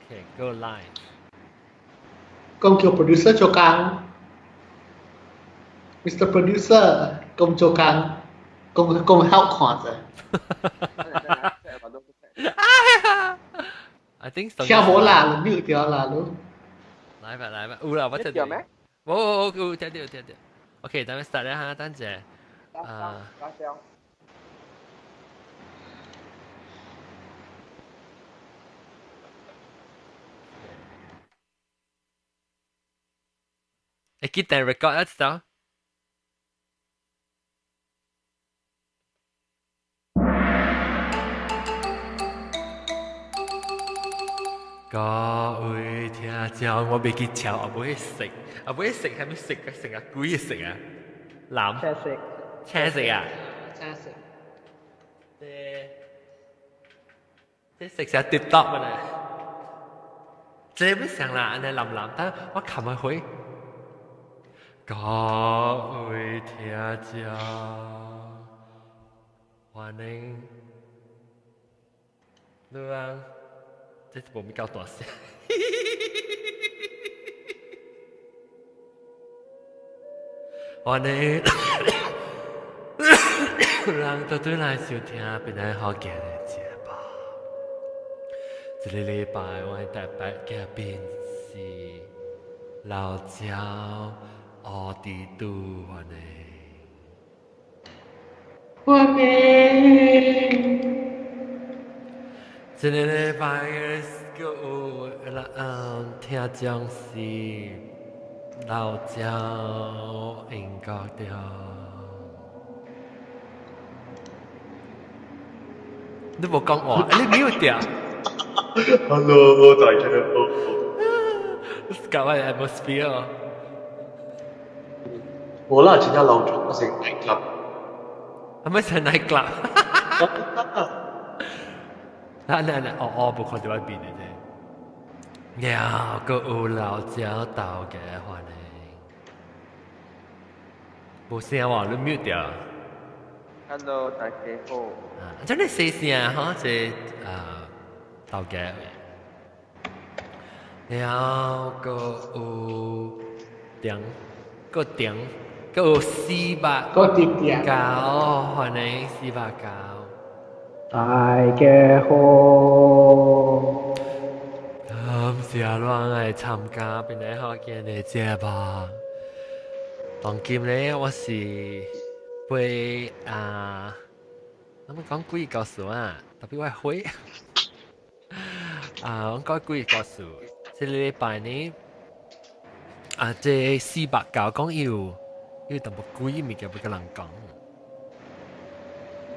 Okay, go live。講叫 producer 做工，Mr. Producer 講做工，講講好看者。 I think so。聽無啦，你 mute 掉啦，你。來吧來吧，有啦，我聽到。咩？冇冇冇，聽到聽到。OK，咱們 start 啦哈，等陣。啊。會記得 record 一次。各位聽眾，我袂記抄，我袂食，我袂食，係咪食啊？食啊，鬼食啊？藍青色，青色啊？青色。這食成跌多嘛呢？這要上啦，按呢藍藍，但我琴日回。各位聽眾，歡迎你啊！這是無咪夠大聲。歡迎人都對來收聽平安好行的節目。這个禮拜我的特別嘉賓是老趙奧迪杜，歡迎。歡迎。這个禮拜的閣有人聽眾是老趙英國的。你無講話，你 mute 掉。 Hello，大家好。搞個 atmosphere。無啦，真正老早我是 night club。係咪成 night club？嗱嗱嗱，哦哦，無看到我變的啫。呀，閣有老趙豆家歡迎。無聲喎，你 mute 掉。 Hello，大家好。啊，真係細聲吼，這啊豆家。然後閣有點，閣點，閣有400 閣點點九，歡迎409。大家好。感謝咱來參加平安好行的節目。當今咧，我是被啊，咱們講幾個故事啊，特別我會啊，我講幾個故事。這個禮拜呢，啊，這409講有有淡薄鬼物件欲共人講，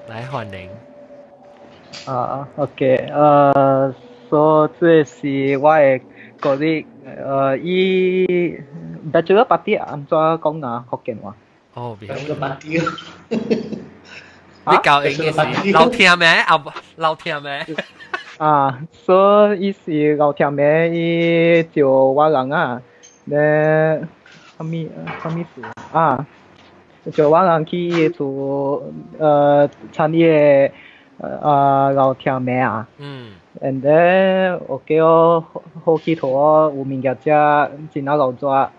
來歡迎。啊，OK，所以這是我的個人，伊 bachelor party 按怎講啊？福建話。哦， bachelor party。你教英嘅是老聽咩？啊，老聽咩？啊，所以伊是老聽咩？伊招我人啊，咧，啥物啥物事啊？招我人去伊厝，參伊個。老聽咩啊？And then 我叫好去圖有物件食，真啊老熱。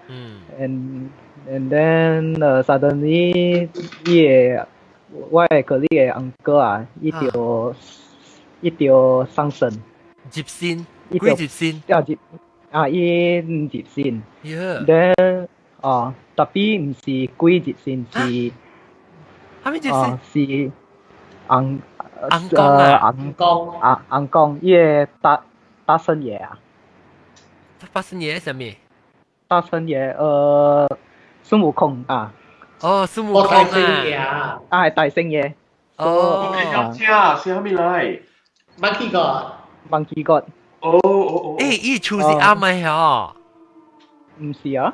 And then suddenly 伊個我的個你的 uncle 啊，伊就伊就喪生。入身，幾入身？啊入啊伊入身。Then 哦，特別毋是鬼入身，是。啥物入身？是紅。翁公啊，翁公啊，翁公，伊个大大聖爺啊，大聖爺啥物？大聖爺，孫悟空啊。哦，孫悟空啊，啊係大聖爺。哦，有車，是啥物來？Monkey God， Monkey God。哦哦哦。欸，伊厝是啱的吼？毋是啊，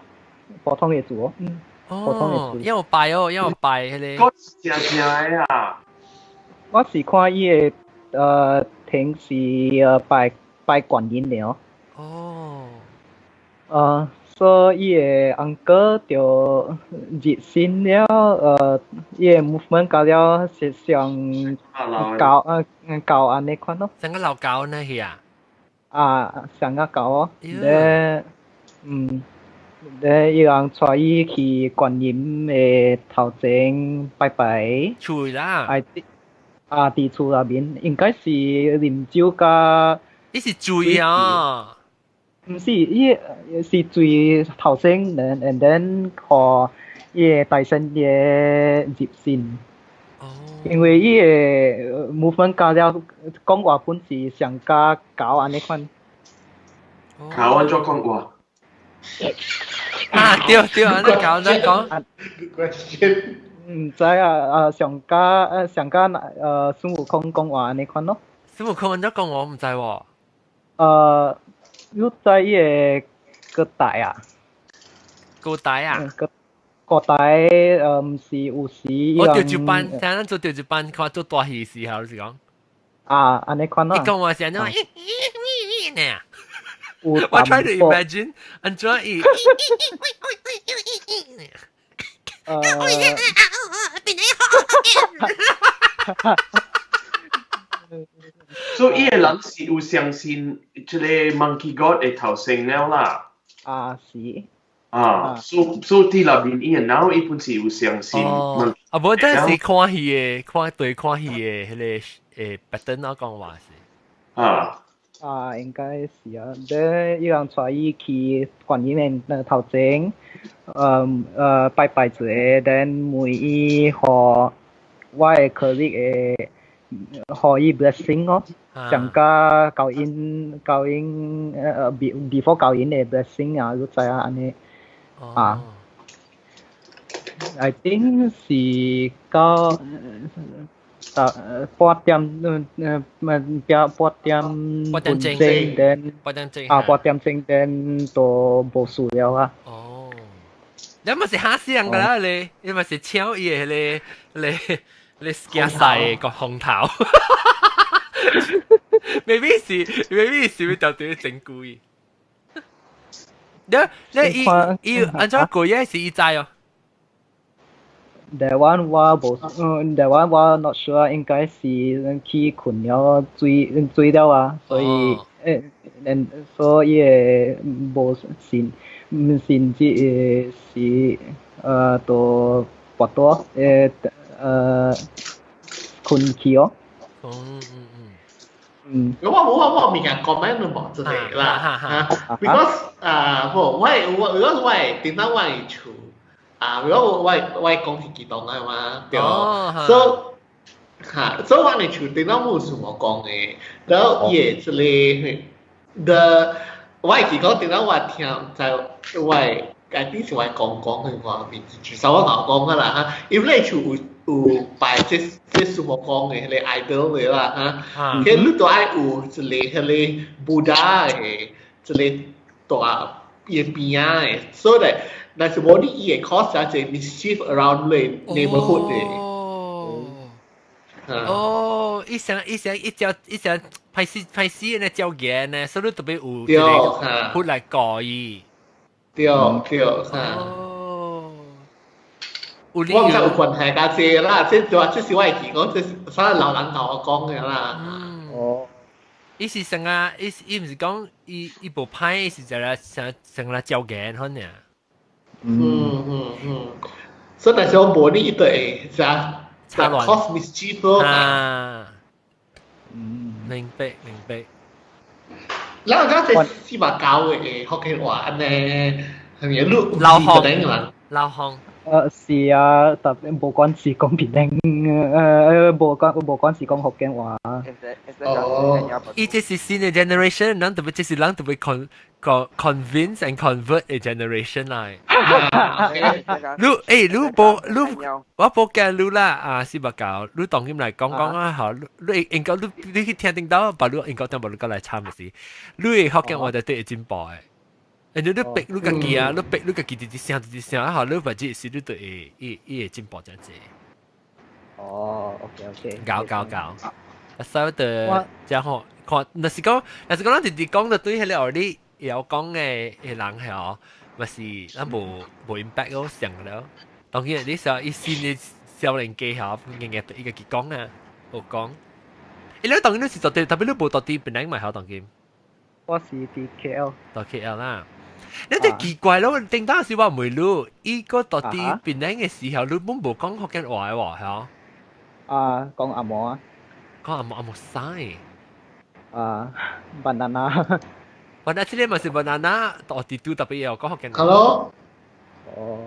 普通的厝。嗯，普通的厝。要拜哦，要拜彼个。我是正正的啊。我是看伊个亭是拜拜觀音的哦。哦。所以伊个翁哥就熱身了，伊个 movement 到了是像狗狗按呢款咯。像個老狗呢去啊？啊，上個教哦，咧，咧伊人帶伊去觀音的頭前拜拜。厝啦。啊，佇厝內面應該是啉酒佮。伊是醉啊？毋是，伊是醉頭先，and then 予伊個大神爺入神。哦。因為伊個 movement 加了講話本是上加狗按呢款。狗按怎講話？啊，對對，按呢講按講。 Question。毋知啊，啊上加孫悟空講話按呢款咯。孫悟空按怎講我毋知喎。你知伊個閣大啊？閣大啊？閣閣大毋是有時。我調住班，聽咱做調住班，看做大戲時候是講。啊，按呢款咯。伊講話是按怎？呢？我 try to imagine 按怎伊。所以伊個人是有相信這個 Monkey God 的頭先了啦。啊，是。啊，所以佇內面伊個腦伊本是有相信。哦，啊，無，但是看戲的，看對看戲的彼個pattern 啊講話是。啊。啊，應該是啊。咧，伊人帶伊去觀音的頭前，拜拜一下，then 問伊予我的 colleague 會予伊 blessing 哦，上加交𪜶交𪜶before 交𪜶的 blessing 啊，你知啊按呢啊。I think 是到半點半點半點鐘，then 半點鐘啊半點鐘 then 都無事了啊。哦，你咪是嚇死人㗎啦你，你咪是搶伊的彼個你驚曬個風頭，maybe 是 maybe 是會特別整故意。你伊伊按怎過夜是伊知哦？台灣我無，台灣我 not sure，應該是去睏了醉醉了啊，所以所以無信，毋信這個是都跋倒睏去哦。我物件 comment 都無這個啦，嚇，because 啊，無我我頂當我佇厝。啊，如果我講是激動啊嘛，對，所以嚇，所以我佇厝頂當冇孫悟空的，然後伊會這個的，我會記講頂當我聽在我家己是我公公的話，至少我老公啊啦嚇，因為厝有拜這孫悟空的彼個 idol 的啦嚇，佢你都愛有一個彼個 Buddha 的一個大伊邊仔的，所以但是無你伊會 cause 一個 mischief around 你 neighborhood 的。哦，伊想伊想一隻一隻歹勢歹勢呢招言呢，所以特別有這個出來教伊。對對嚇。哦。我毋知有關係甲這啦，這就這是我會記講，這是啥老人共我講的啦。哦。伊是啥啊？伊伊毋是講伊伊無歹，伊是就來成成來招言款爾。所以但是我無你伊就會啥 cause mischief 咯。啊。明白明白。咱講這四百九的福建話按呢，係咪？你老行老行。是啊，特別無管是講檳城，無管是講福建話。哦。伊這是新的 generation，人特別這是人特別 convince and convert a generation 來。你你無你我無驚你啦啊，四百九，你當今來講講啊，好，你應該你你去聽聽到，把你應該聽無你過來參嘅是，你福建話就對會進步的。你逼你家己啊，你逼你家己直直聲直直聲啊，好，你或者是你就會伊伊會進步真濟。哦，OK OK。搞搞搞，啊，所以就真好看。若是講，咱直直講就對彼個你會講的的人係哦，嘛是咱無無 impact 咯，上了。當然你說伊新的少年家吼，硬硬對伊家己講啊，有講。伊你當然你是絕對，特別你無到底本來嘛曉當今。我是佇 KL。到 KL 啦。你哋奇怪咯，定當時我問你，伊個到底檳城嘅時候，你本無講福建話嘅喎，係啊，講紅毛啊。講紅毛紅毛屎。啊，banana。 banana 這個嘛是 banana，到底都特別有講福建話。 Hello。哦。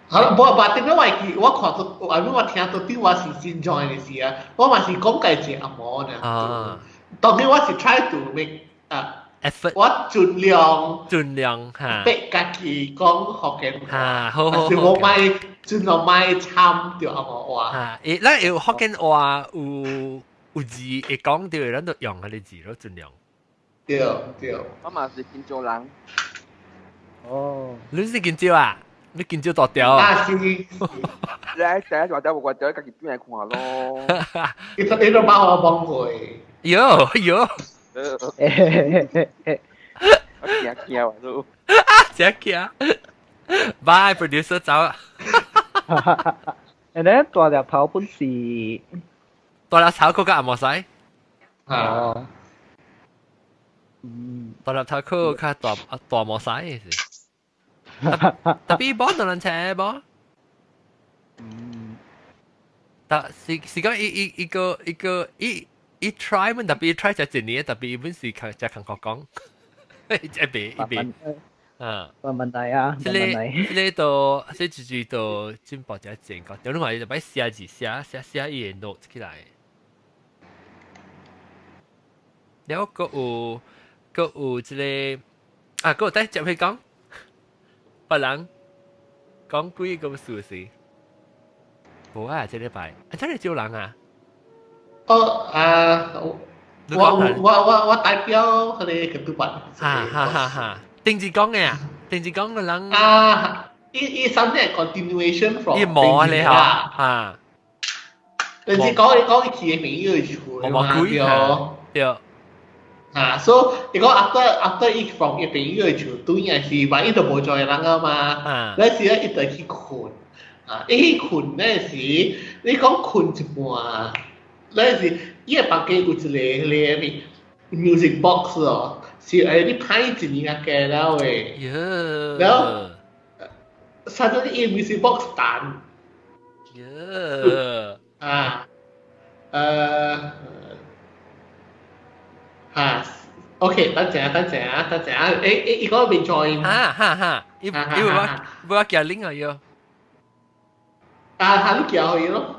好啦，無把點解我記我看到，I mean 我聽到啲我是先 join 嘅時啊，我嘛是講計一紅毛呢。啊。當然我是 try to make 啊。 effort，我盡量盡量嚇，逼家己講福建話，嚇，好好好。是我莫盡量莫參著紅毛話。嚇，誒，咱有福建話有有字會講著，咱就用彼个字咯，盡量。對對。我嘛是金州人。哦。你是金州啊？你金州大條啊？是。你喺第一大條無關條，家己轉來看咯。伊都幫我幫過。喲喲。我驚驚啊都。真驚。Bye producer 走啊。誒咧，大粒頭本是大粒頭佢個紅毛屎。啊。嗯。大粒頭佢較大大毛屎是。特別無兩人請無。嗯。但是是講伊伊伊個伊個伊。伊 try 們特別 try 就一年，特別伊本是較只韓國講，一邊一邊，啊，冇問題啊，這個這個都這就是都進步一前個，有你話伊就擺寫字寫寫寫伊個 note 起來，了閣有閣有這個啊，閣有等接去講，別人講幾個事是，無啊，這禮拜，啊，真係招人啊！哦啊，我我我我代表彼个基督徒。哈哈哈！哈，定志講嘅啊，定志講嘅人。啊，伊伊 something continuation from。伊無咧嚇，啊。定志講伊講伊去嘅朋友厝嘛，對。對。啊，所以伊講 after after 伊 from 伊朋友厝，對也是，萬一都無在人啊嘛。那時咧，伊就去睏，啊，伊去睏那時，你講睏一半。那是伊個房間有一個彼個咩 music box 哦，是誒你拍一年啊加了的，然後 suddenly 伊 music box 彈，啊，哈，OK，等陣啊，等陣啊，等陣啊，誒誒，伊個未 join，哈哈哈，伊伊我我寄 link 啊要，啊，哈，你寄予伊咯，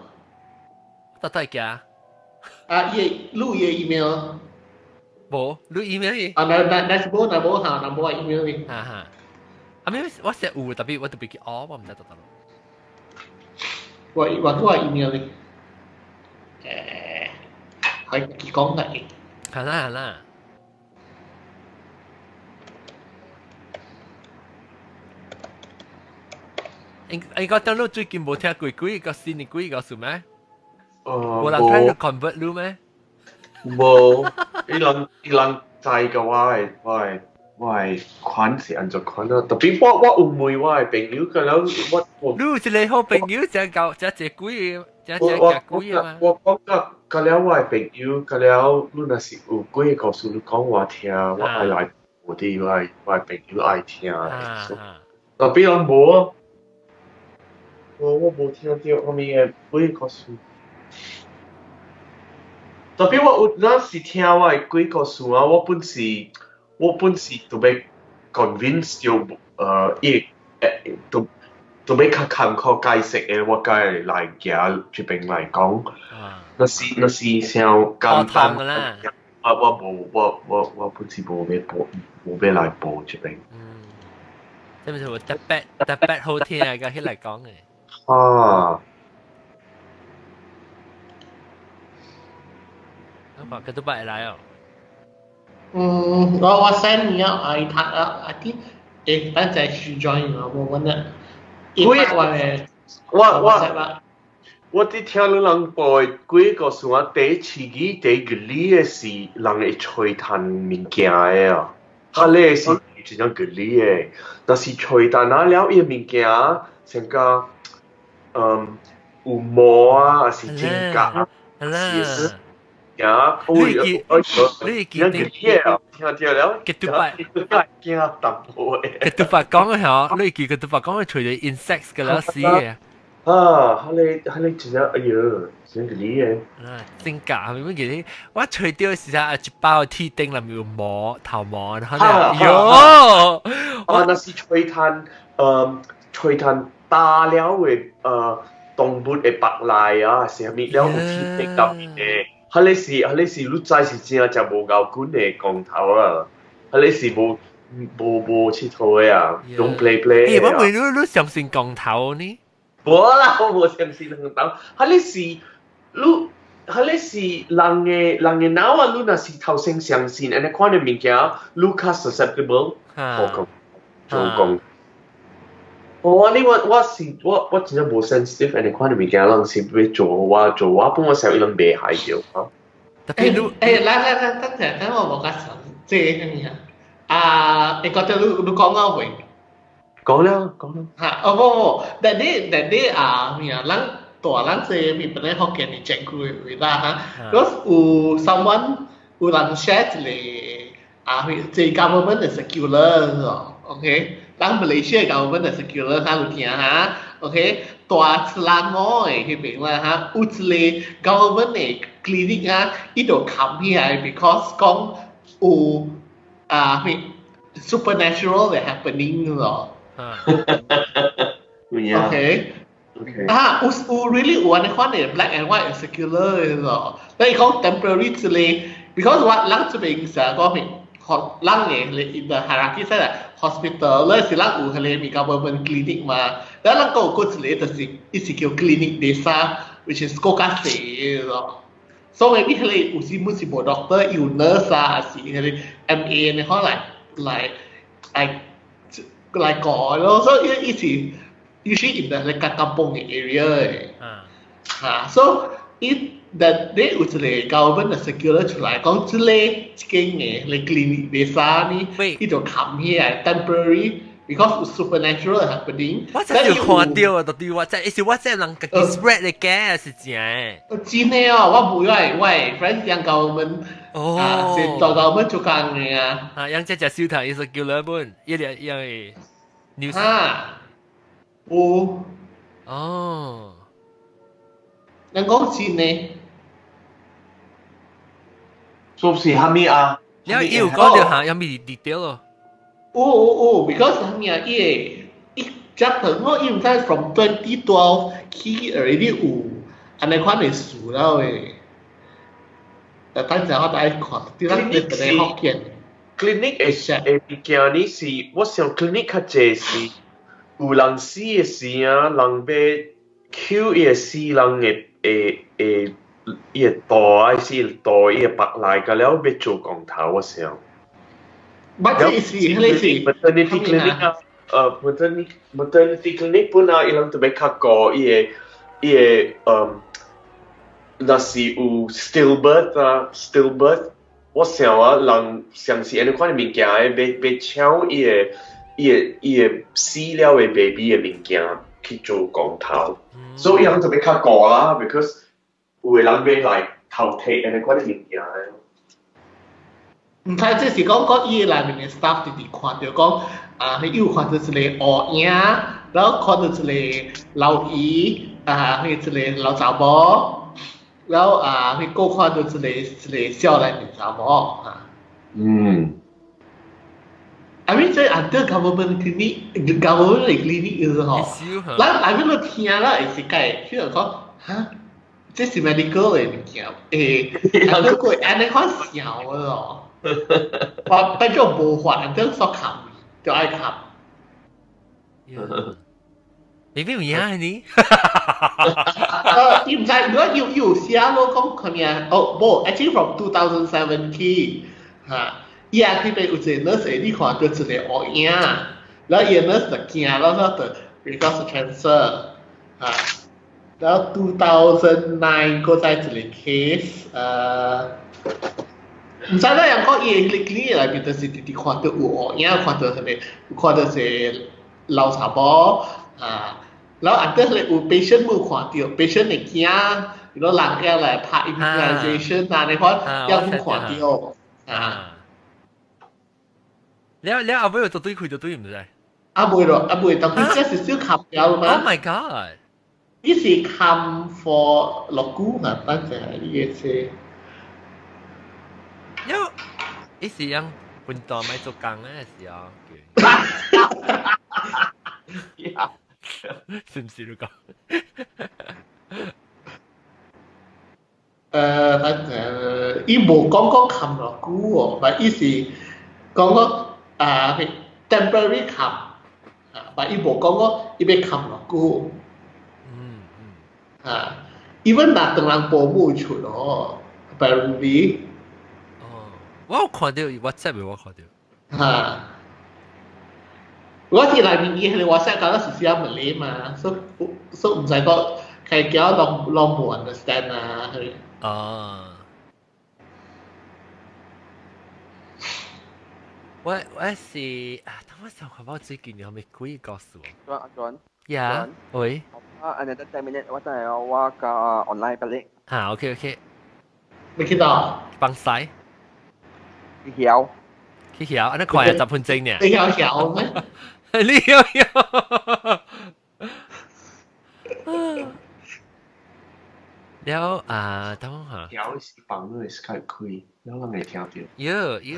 得得寄。啊，伊錄伊 email，無，錄 email 伊。啊，那那那是無，那無哈，那無 email 伊。哈哈。啊，咩？我寫有，特別我特別記，哦，我毋知得得咯。我我我 email 伊。誒，係佢講嘅。係啦係啦。應應該等你最近無聽過幾個新的幾個數咩？無人聽 convert 你咩？無，伊人伊人知個我的我的我的款是按怎款啊？特別我我有問我的朋友，個了我你有一個好朋友，真夠真濟鬼，真真夾鬼啊嘛！我講甲甲了我的朋友，甲了你若是有幾个故事，你講我聽，我愛來報啲我的我的朋友愛聽。特別人無啊，我我無聽著啥物的鬼故事。特別我有那是聽我的鬼故事啊，我本是我本是特別 convince 到伊會都特別較坎坷解釋的，我才會來行這邊來講。若是若是想簡單，我我無我我我本是無欲報無欲來報這邊。嗯，這毋是有特別特別好聽啊，佮起來講的。啊。我佢都擺來哦。嗯，我我 send 你啊，伊讀啊，啊啲，誒，等陣去 join 我無揾啦。我我我佇聽你人報的幾個事啊，第一次語第一個理的是人會吹彈物件的啊，較咧是真正個理的，但是吹彈啊了伊的物件，像講嗯有毛啊，還是指甲，是。件，你記得聽到了， ketupat 驚淡薄嘅。ketupat 講嘅嗬，你記 ketupat 講嘅除咗 insects 嘅啦死嘅。啊，彼個真正哎喲，真個厲害。啊，真假係咪記得？我除掉時啊，一包鐵釘裏面有毛頭毛，然後喲，啊，那是吹炭，吹炭打了嘅，動物嘅白內啊，是啥物了有鐵釘入面嘅。彼個是你知是真正無夠管的光頭啊，彼個是無𨑨迌的啊，攏 play play。欸，我問你，你相信光頭呢？無啦，我無相信光頭。彼個是你，彼個是人的腦啊！你若是頭先相信，按呢款的物件，你較 susceptible 好講做講。我你我我是我我真正無 sensitive，按呢款的物件，人是欲做我做我，本我想伊攏袂害著啊。特別你欸，來來來，等陣等我無較長，這個啥物啊？啊，你覺得你講我會？講了講了。嚇，哦無無，但你但你啊咩啊？咱大咱這邊本來福建的政府的位啦嚇，嗰有 someone 有人 share 一個啊，這 government 的 circular 哦，OK，咱馬來西亞 government 的 circular 哈有聽哈，OK，大雪蘭莪的彼邊啦哈，有一個 government 的 clinic 啊，伊就冚起來，because 講有啊咩 supernatural 的 happening 咯。OK。啊，有有 really 有按呢款的 black and white circular 的咯，你講 temporary 之類，because 我咱這邊成日講明，學咱的 in the hierarchy 說 hospital 咧是咱有彼個 government clinic 嘛，但咱閣有閣一個就是伊是叫 clinic desa，which is 閣較細的咯。所以彼個有時本是無 doctor 有 nurse 啊，還是彼個 MA 呢可來來來來改咯，所以伊是 usually in the 咧較 kampung 的 area 的。嚇，所以伊 that 你有一個 government 的 circular 出來講，這個這間的咧 clinic desa 呢，伊就冚起來 temporary because supernatural happening。我真係有看到啊，到底我真是我這人家己 spread 的假是真的？真的哦，我無我 friend 講 government 啊，是做 government 做工的啊。啊，樣這隻手頭伊是叫兩本，一日一個 news。啊，有。哦。人講真的。說是蝦米啊？你有講到下有咩 detail 咯？有有有，because 啥物啊？伊個伊只等我伊毋知 from 2012起 already 有按呢款的事了的。但等陣我再看，啲咱你本來福建。 clinic 的物件呢是，我想 clinic 較濟是有人死的時啊，人欲搝伊個死人的的的伊個肚還是肚伊個腹內，甲了欲做光頭，我想。捌這是彼個是 maternity clinic 啊，maternity clinic 本來伊人特別較高，伊個若是有 stillbirth 啊，stillbirth，我想啊，人相信按呢款的物件，欲搶伊個死了的 baby 的物件去做光頭，所以伊人特別較高啦，because 有的人欲來偷提按呢款的物件。毋知這是講講伊內面的 staff 直直看著講，啊，伊有看到一個烏影，然後看到一個老姨，啊，彼一個老查某，然後啊，彼閣看到一個少年的查某，啊。I mean 這 under government clinic，government 的 clinic 就是吼，咱內面都聽啦，會是解，譬如講，哈，這是 medical 的物件，欸，啊，閣過按呢款想的咯。我變做無法，等所冚，就愛冚。你邊有影呢？伊毋知，如果有有寫咯，講可能哦，無，actually from 2017嚇，伊也去邊有一個 nurse，你看到一個烏影，然後伊個 nurse 就驚，然後就 request transfer 嚇，然後2009閣再一個 case，毋知啦，人講伊個 clinic 內面就是直直看到有烏影，看到啥物，有看到一個老查某啊，然後啊，得咧有 patient 無看到，patient 會驚，如果人家來拍 immunization 啊，你看有冇看到啊？了了後尾有做對開就對唔知？啊未咯，啊未，特別這是少冚掉嘛。 Oh my god！呢是冚 for 落股啊，等陣呢個車。因為伊是樣本當咪做工嘅時候，是唔是你講？等陣，伊無講講冚落股喎，但伊是講講啊 temporary 冚，啊，但伊無講講伊欲冚落久。啊，even 若當人保姆出咯，apparently。哦，我有看到 WhatsApp 我看到。嚇！我佇內面伊彼个 WhatsApp 講是寫馬來嘛，所以所以毋知講開叫攏攏無 understand 啊。哦。我是啊，等我想看我最近有咩鬼故事。阿俊。呀，喂。啊，another 10 minute，我等下我個 online 俾你。啊，OK OK。你去到？放屎。去曉。去曉，按呢看10分鐘呢。你曉曉咩？你曉曉。了啊，等我下。曉是放你 Skype 開，了人會聽到。喲喲。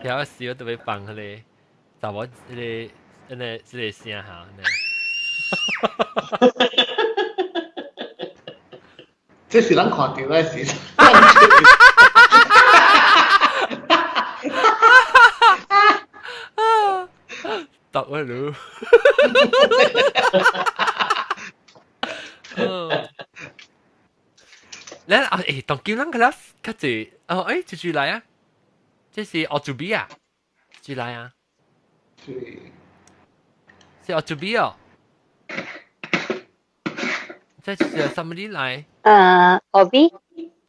曉時我特別放彼个，查某彼个，按呢這个聲哈，按呢。這是咱看到的時。得我嚕。咧啊，誒，當叫人個啦，較濟哦，誒，住住來啊，這是奧祖比啊，住來啊，是奧祖比哦，這是什麼來？奧比。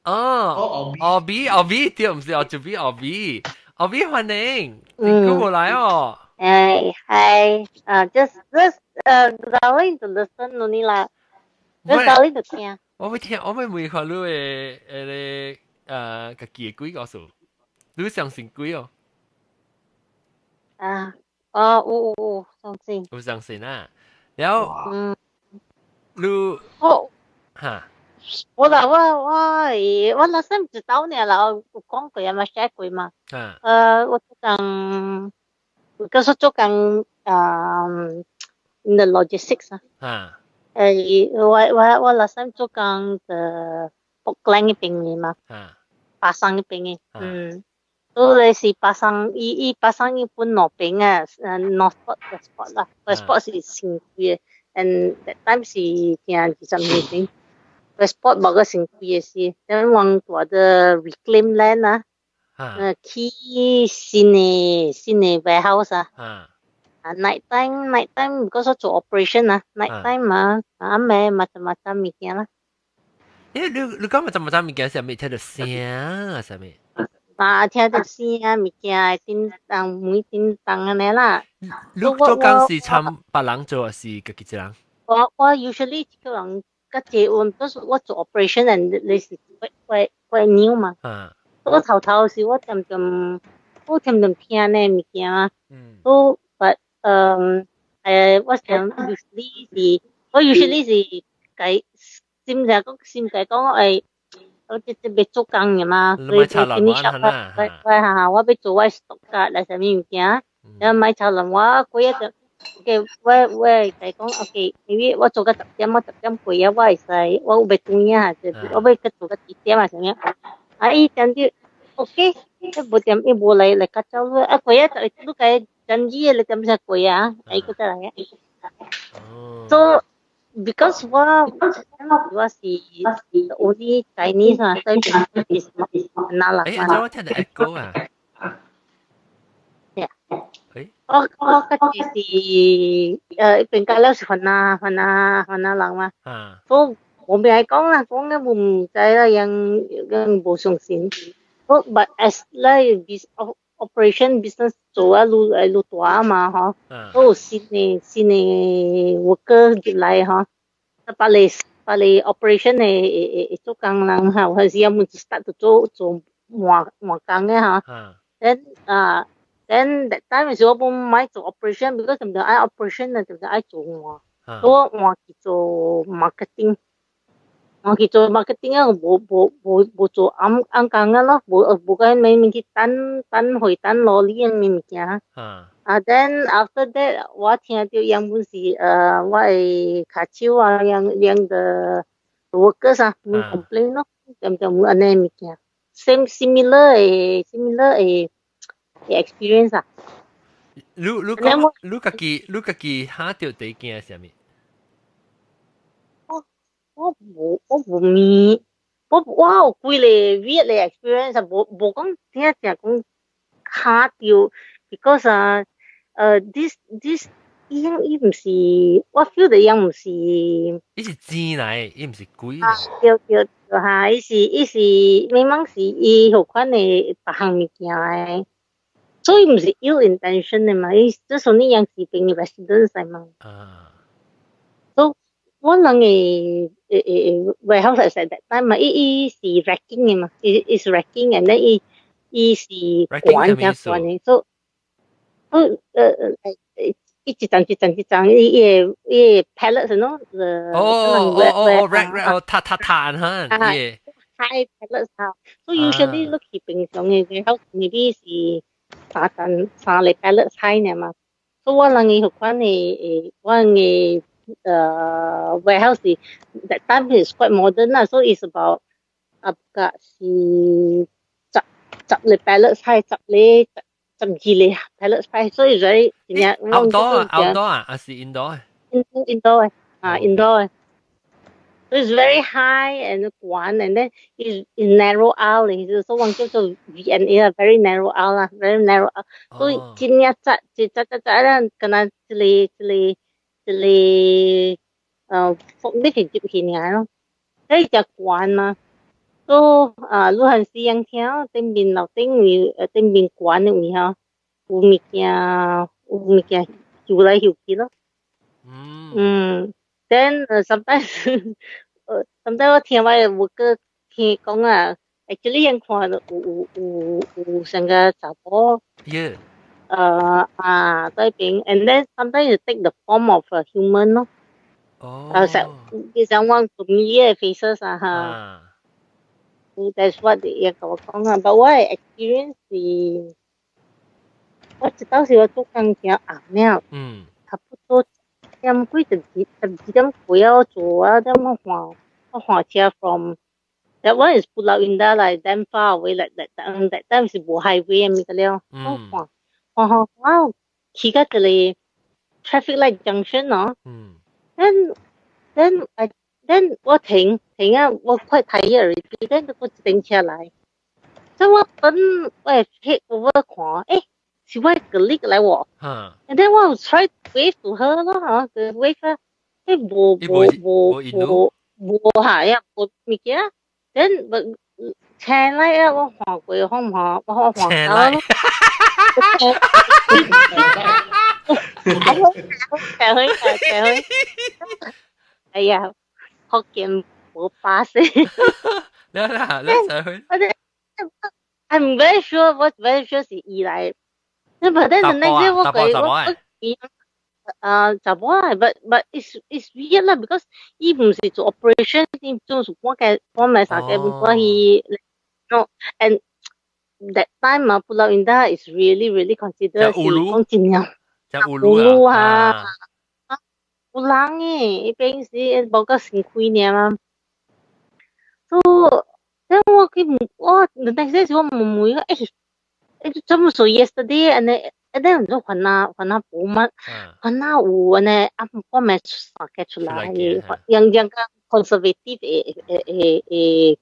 哦，奧比，奧比，對，毋是奧祖比，奧比，奧比歡迎，你過來哦。誒，hi，啊，just darling to listen only 啦，just darling to 聽。我欲聽，我欲問看你的彼个家己的鬼故事，你相信鬼哦？啊，哦，有有有，相信。有相信啊？然後，你，我，哈，我啦，我我我那時毋知道呢啦，有講過啊嘛，寫過嘛。啊。我做工，我做工啊，in the logistics 啊。啊。我那時做工的福蘭彼邊的嘛，巴生彼邊的，都你是巴生，伊伊巴生伊分兩邊啊，North Port West Port 啦，West Port 是新開的，and that time 是聽20年前，West Port 無個新開的時，等往大的 reclaim land 啊，起新的 warehouse 啊。啊，night time night time because 我做 operation 啊，night time 啊，啊咩macam-macam 物件啦。欸，你講macam-macam 物件是啥物？聽著聲啊，啥物？啊，聽著聲物件叮當門叮當按呢啦。你做工是參別人做，還是家己一人？我 usually 一個人較濟，我都是我做 operation and 你是怪 new 嘛。我頭頭時我恬恬我恬恬聽呢物件啊。都 but 我想 usually 是，我 usually 是計，心就講心計講我這這欲做工的嘛，所以 finish up 我我哈我欲做我 stock 卡來啥物物件，然後買炒輪我過一陣，OK，我我計講 OK，maybe 我做到10點，我10點過啊，我會使，我有欲轉啊，我欲去做到1點啊啥物，啊伊點就 OK，伊無點伊無來來較早啊過啊，你計。真字你點識過啊？哎，個得嚟嘅。So because 我我是 only Chinese 嘛，所以是哪啦？誒，我聽到 echo 啊。 Yeah. 我我家己是邊間了是番仔番仔番仔人嘛。所以我未愛講啦，講了我毋知啦，樣樣無相信。我 but as 咧 operation business 做啊，愈來愈大嘛，嗬，都有新的 worker 入來嗬，啊，別個 operation 的會做工人哈，有時有 start 做換換工的哈。Then 啊，then that time 時我本買做 operation，because 唔著愛 operation 啊，就愛做換，所以換去做 marketing。我去做 marketing 啊，無做暗暗工啊咯，無無個咩物去等等回等羅厘嘅物件。啊，then after that 我聽到原本是我的跤手啊，樣樣的 workers 啊，會 complain 咯，點點有按呢物件，same similar 的 experience 啊。你講你家己嚇到第一件係啥物？我無咪，我有幾個 weird 的 experience，無講聽正講嚇到，because 啊，this 伊毋是，我 feel 到伊毋是，伊是精來，伊毋是鬼。對對對，哈，伊是，明明是伊予款的別項物件的，所以毋是有 intention 的嘛，伊只是你樣是邊嘅 residence 嘛。所我人嘅warehouse 係 that time 嘛，伊是 racking 嘅嘛，伊是 racking and then 伊是管加管的，所以伊一層一層一層，伊個 pallet 喏，哦，rack rack 哦，塔塔塔哈，耶，high pallet 哈，所以 usually 你去平常嘅 warehouse maybe 是三層三個 pallet high 呢嘛，所以我人嘅款嘅我嘅warehouse that time is quite modern 啦，so it's about 啊個是10個 pallet high，10個12個 pallet high，所以所以真正 outdoor 啊，outdoor 啊，還是 indoor 啊？indoor 啊，indoor。 So it's very high and 懸 and then it's narrow alley，所以講叫做 V&A 啊，very narrow alley 啦，very narrow alley。所以真正窄，一窄窄窄啦，敢若一個風力入去爾咯，所以就懸嘛。所以啊，你還是樣聽頂面樓頂位，頂面懸的位吼，有物件游來游去咯。嗯，then sometimes 我聽我有個聽講啊，actually 樣看到有成個查某。 啊，對邊，and then sometimes you take the form of a human 咯。成其實我familiar faces 啊哈。That's what 伊共我講啊，but 我的 experience 是，我一到時我做工真暗了，差不多點幾12點幾啊，我做啊，點我換車 from that one is Pulau Indah like damn far away like that time 是無 highway 物個了，我換換換我去到一個 traffic light junction 喏，then I then 我停停啊，我快 tired already，then 我一停車來，所以我等我 head over 看，是我 colleague 來喎，and then 我 try wave to her 咯嚇，個 wave 啊，無無無無無下呀，無物件，then 車來啊，我看過好唔好？我看到咯。車去車去，哎呀，福建無巴士。啦啦，你車去。我 I'm very sure，我 very sure 是伊來。But then the next day 我佢我啊，查某啊，but it's weird 啦，because 伊毋是做 operation，伊做是趕嘅趕埋啥嘅，唔關伊 no and that time 啊，Pulau Indah is really really considered 是講真正就烏魯啊，有人嘅，伊平時無個新開爾嘛，所以我去問我 the next day 是我問問怎麼說 yesterday and then 就煩惱煩惱無嘛，煩惱有按呢啊，我咪三個出來，樣樣個 conservative 的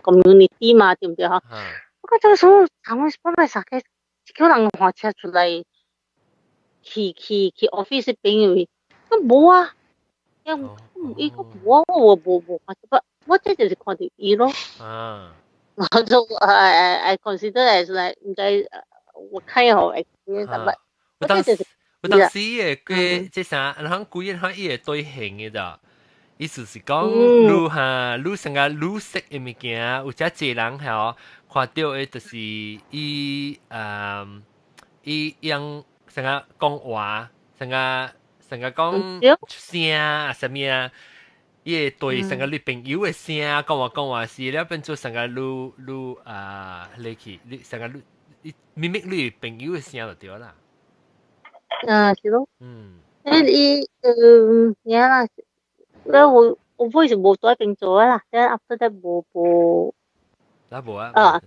community 嘛，對毋對吼？我覺得說，他們我咪三個，叫人換車出來，去 office 邊位，都無啊，樣伊個無啊，我無看到，我這就是看到伊咯。我就 I consider as like 毋知。我看好 experience 但我當時我當時嘅佢即啥，然後規個伊會對型嘅咋。意思是講，你哈，你成個你識嘅物件，有遮濟人吼看到的，就是伊伊用成個講話，成個成個講聲啊，啥物啊，伊會對成個你朋友的聲講話講話是了變做成個你你啊，你去你成個你你明明你朋友的聲就對啦。啊，是咯。誒，伊呀啦。咧我我 voice 無在邊做啦，then after that 無無。那無啊。啊，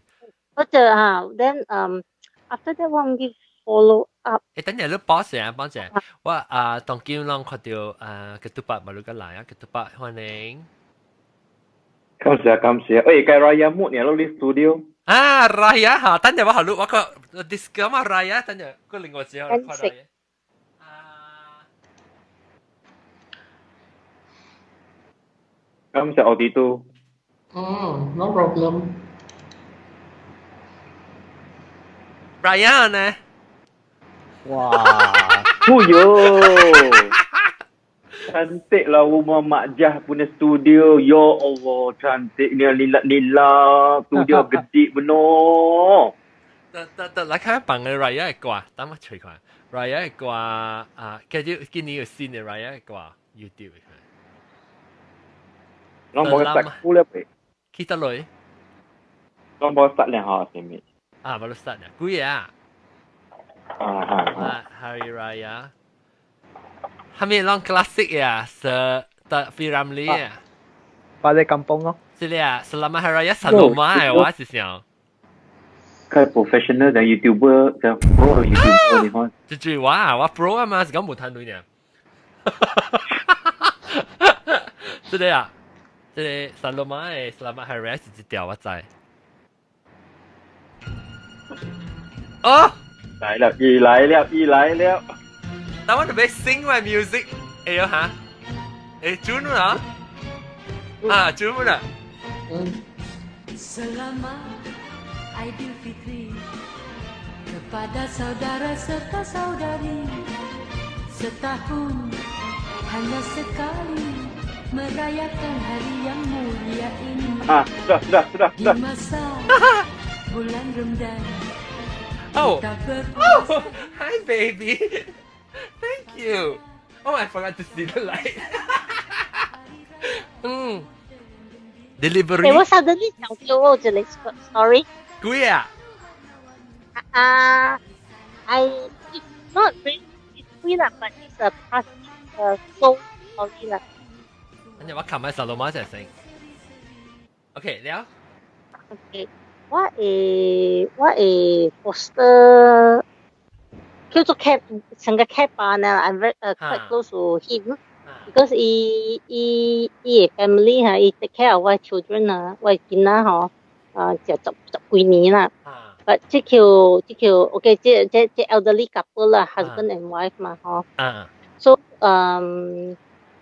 我就啊，then after that 我唔去 follow up。誒，等陣你 pause 啊，pause 者，我啊當今攏看到啊，吉杜巴馬路個來啊，吉杜巴歡迎。感謝感謝，喂，該 Raya mood 呢，攞啲 studio。啊，Raya 嚇，等陣我好我個 discount 啊，Raya，等陣個另外之後看 Raya。感謝奧迪都。哦，no problem。 Raya 呢？哇！哦哟，cantik lah rumah Mak Jah punya studio. Ya Allah, cantiknya lilat-lilat. Studio gede benar. 得得得，來看放個 Raya 的歌，等我隨看。Raya 的歌啊，今日今年有新的 Raya 的歌，YouTube。攏無殺苦了呗。去得來？攏無殺兩下是咪？啊，無殺兩，幾個啊？啊啊啊！Hari Raya，係咪攏 classic 呀？是的 P. Ramlee 啊？ Balik kampung 咯。是咧啊，Selamat Hari Raya Saloma 嘅我是想。佢 professional 的 YouTuber，嘅 pro YouTuber 你看。這句話我 pro 啊嘛，是講無談對呢。是的啊。這個 Saloma 的 Selamat Hari Raya 是一條我知。哦，來了，伊來了，伊來了。但我特別 sing my music，哎呦哈，哎，準啦，啊，準啦。 Selamat Aidilfitri kepada saudara serta saudari. Setahun hanya sekali merayakan hari yang mulia ini. Ah, sudah, sudah, sudah, Di sudah. masa bulan Ramadan. Oh, kita oh, hi baby. Thank you. Oh, I forgot to see the light. 嗯，delivery。欸，我 suddenly 想到我一個 story。幾啊？啊，I it's not really 貴啦，but it's a past soul story 啦。跟住我琴日細路媽一齊食。OK，了。 OK，我會我會 foster 叫做 cat 成個 cat 班啊，I'm very quite close to him because 伊伊伊的 family 哈，伊 take care of 我 children 啊，我囡仔吼，啊，就十十幾年啦。But 這叫這叫 OK，這這這 elderly couple 啦，husband and wife 嘛，吼。So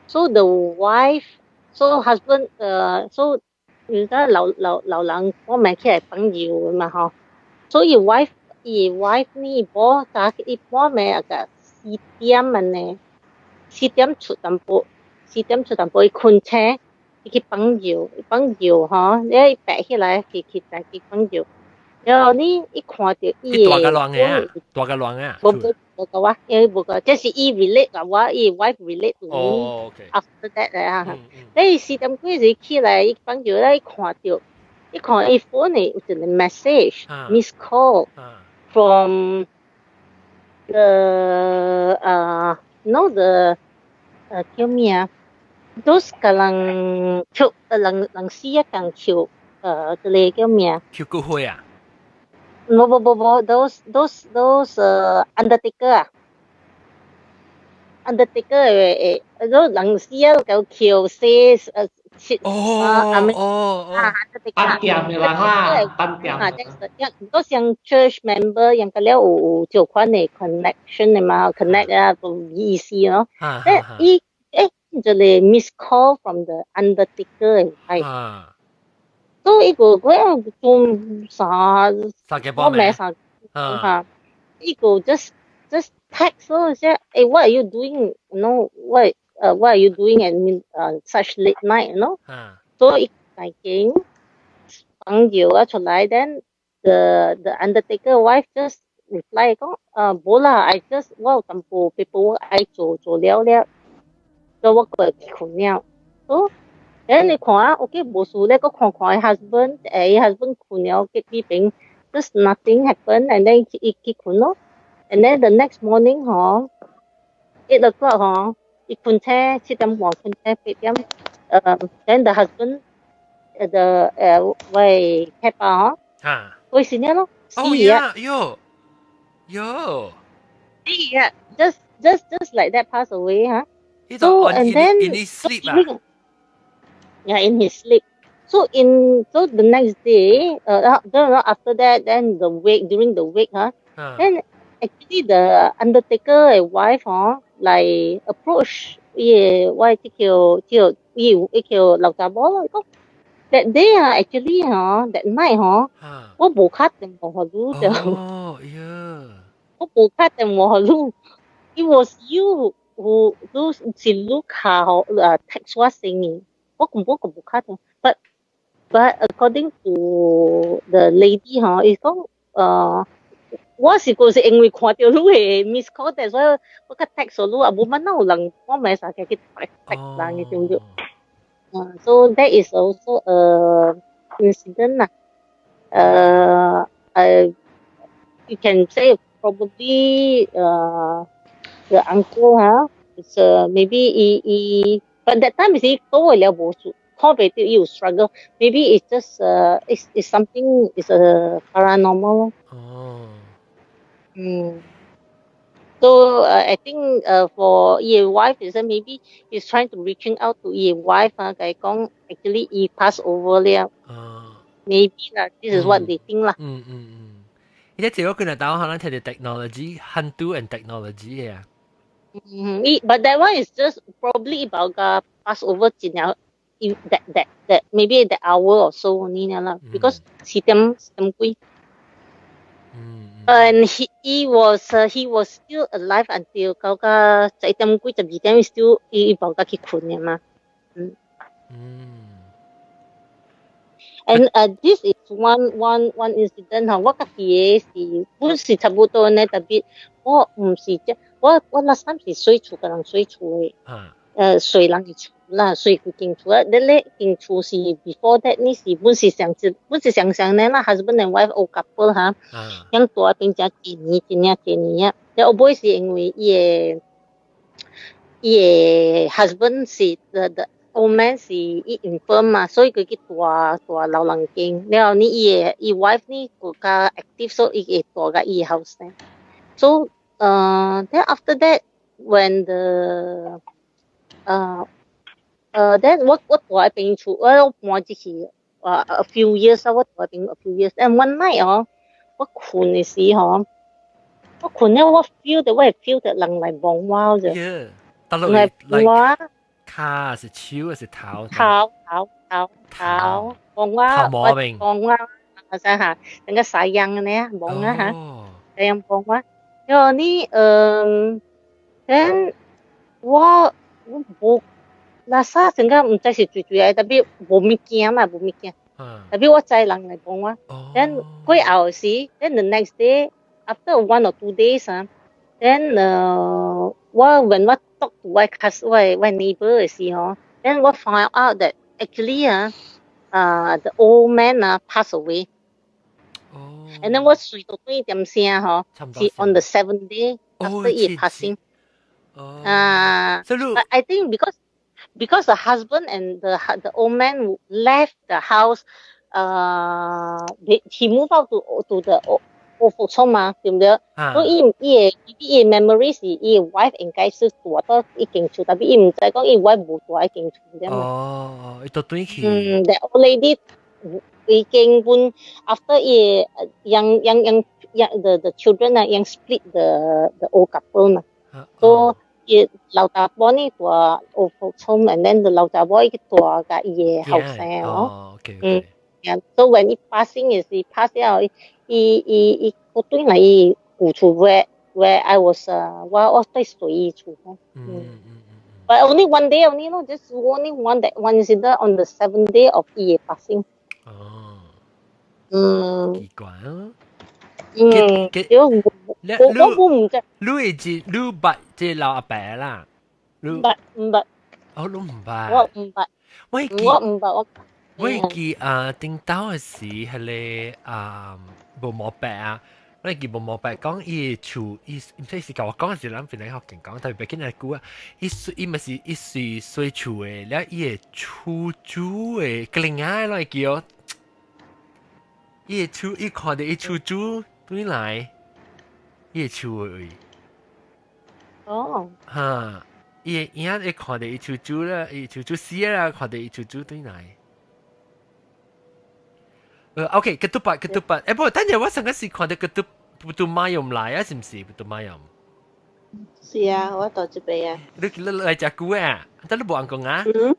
so the wife, so husband so 而家老老老人我咪起來朋友嘛，吼。所以 wife 伊 wife 呢，無早伊半暝啊個四點啊呢，四點出淡薄，四點出淡薄，伊困醒，伊去放尿，放尿吼，你爬起來去去再去放尿。然後呢，伊看到伊大個亂嘅啊，大個亂啊。無無無個我，因為無個，這是伊 relate 啊，我伊 wife relate to me。哦，OK。 After that 啊，你四點幾時起來，伊放尿咧，伊看到，伊看伊 phone 呢有一個 message，miss call from the no the 叫咩啊？those 個人跳，人人死一間跳，這個叫咩啊？跳骨灰啊？無無無無，those undertaker 啊，undertaker 誒誒，嗰人死啊，夠跳死切哦哦啊，飯店的人啦，飯店。啊，一都像 church member 樣個了有有這款的 connection 的嘛，connect 啊個意思咯。誒，伊誒，這個 miss call from the undertaker 係。所以伊個佢做啥？啥嘅我咩啥？嚇！伊個 just text 咯，say 誒 what are you doing? What are you doing at such late night? 所以大間朋友啊出來，then the undertaker wife just reply 講，無啦，I just 我有淡薄 paperwork 愛做做了了，所以我過去睏了。So then 你看啊，OK 無事咧，閣看看伊 husband，伊 husband 睏了，隔壁邊 just nothing happen and then 伊去睏咯。And then the next morning 嗬，8 o'clock 嗬，伊睏醒7點半睏醒8點，then the husband the 喂太爸嗬，會死了咯，死啊！喲喲，死啊！Just like that pass away 哈。So and then in his sleep 啊？Yeah, in his sleep. So the next day, then after that, then the wake during the wake, huh? Then actually the undertaker and wife, huh, like approach 伊我這叫叫伊伊叫老查某咯，講 that day 啊，actually 嗬，that night 嗬，我無敲電話予你就，哦，呀，我無敲電話予你，it was you who 你是你敲text 我先嘅，我根本就無敲電，but according to the lady 嗬，伊講我是個是因為看到你嘅 miss call，所以我較 text 你啊，無乜哪有人我咪使去 text 人嘅對唔對？So that is also a incident 啦。You can say probably the uncle 哈，is maybe 伊伊，but that time 是都會了無數，看袂到伊有 struggle。Maybe it's just it's something is a paranormal. 哦。 So I think for 伊 wife is maybe he's trying to reaching out to 伊 wife 啊，共伊講 actually 伊 pass over 了。Maybe 啦，this is what they think 啦。嗯嗯嗯。而家這個佢哋打可能睇到 technology，hantu and technology 啊。嗯，but that one is just probably about 個 pass over 一了，that maybe that hour or so only 啦，because 4點4點幾。And he was still alive until 到個11點幾12點，still 伊無甲去睏嘅嘛。嗯。And this is one incident 吼，我家己的是本是差不多呢，特別我毋是這，我 last time 是睡厝，共人睡厝的。睡人的厝啦，睡規間厝啊。你咧間厝是 before that 你是本是上一本是上上呢啦，husband and wife old couple 哈，響住變成一年一年一年啊。了後尾是因為伊的 husband 是 the old man 是伊 infirm 嘛，所以佢去住住老人間。了後呢，伊的伊 wife 呢閣較 active，所以伊會住佮伊後生。So then after that when the then 我住喺邊厝，我搬入去a few years 啊，我住喺邊 a few years。And one night 哦，我睏的時候，我睏了我 feel 到我會 feel 到人來摸我啫。得落來摸我。跤是手還是頭？頭頭頭頭，摸我，頭毛面摸我，啊啥哈，那個sayang 呢，摸我哈，sayang 摸我。然後你then 我無，那啥成個毋知是最最愛，特別無物件嘛，無物件。特別我知人來幫我。Then 過後時，then the next day after 1 or 2 days 啊，then 我 when 我 talk to 我 cous 我 neighbor 的時候，then 我 find out that actually 啊，the old man 啊 pass away。And then 我睡到幾點聲嗬，是 on the seventh day after 伊 passing。啊，but I think because the husband and the old man left the house, he moved out to the old folks home 嘛，對唔對？所以伊伊的伊的 memory 是伊的 wife 應該是住到一間厝，但係伊毋知講伊 wife 無住喺間厝啫嘛。哦，伊都轉去。嗯，the old lady 已經本 after 伊養養養養 the children 啊，養 split the old couple 嘛。所以老查某呢住 old folks home，and then the 老查某伊去住佮伊的後生哦。嗯，yeah, so when he passing 是 pass 了，伊伊伊個對來伊舊厝 where I was 我對隨厝。But only one day only no, just only one that one incident on the seventh day of 伊的 passing。哦。嗯。奇怪啊。嗯，對，我我唔知。你會知你捌這老阿伯啦？唔捌唔捌。哦，你唔捌。我唔捌。我記我唔捌我。我記啊，頂頭的時彼个啊無毛伯啊，我記無毛伯講伊厝，伊毋知是共我講，是咱本來福建講，特別緊來久啊，伊伊嘛是伊是洗厝的，了伊的厝主的，個另外來叫，伊的厝伊看著伊厝主轉來，伊的厝的位。哦。哈，伊的影會看著伊厝主啦，伊厝主死啦，看著伊厝主轉來。OK，ketupat ketupat。誒，不過等陣我上個時看到 ketupat mayam 來啊，是唔是 putu mayam？是啊，我到這邊啊。你你來食久啊？但你無人講啊？嗯。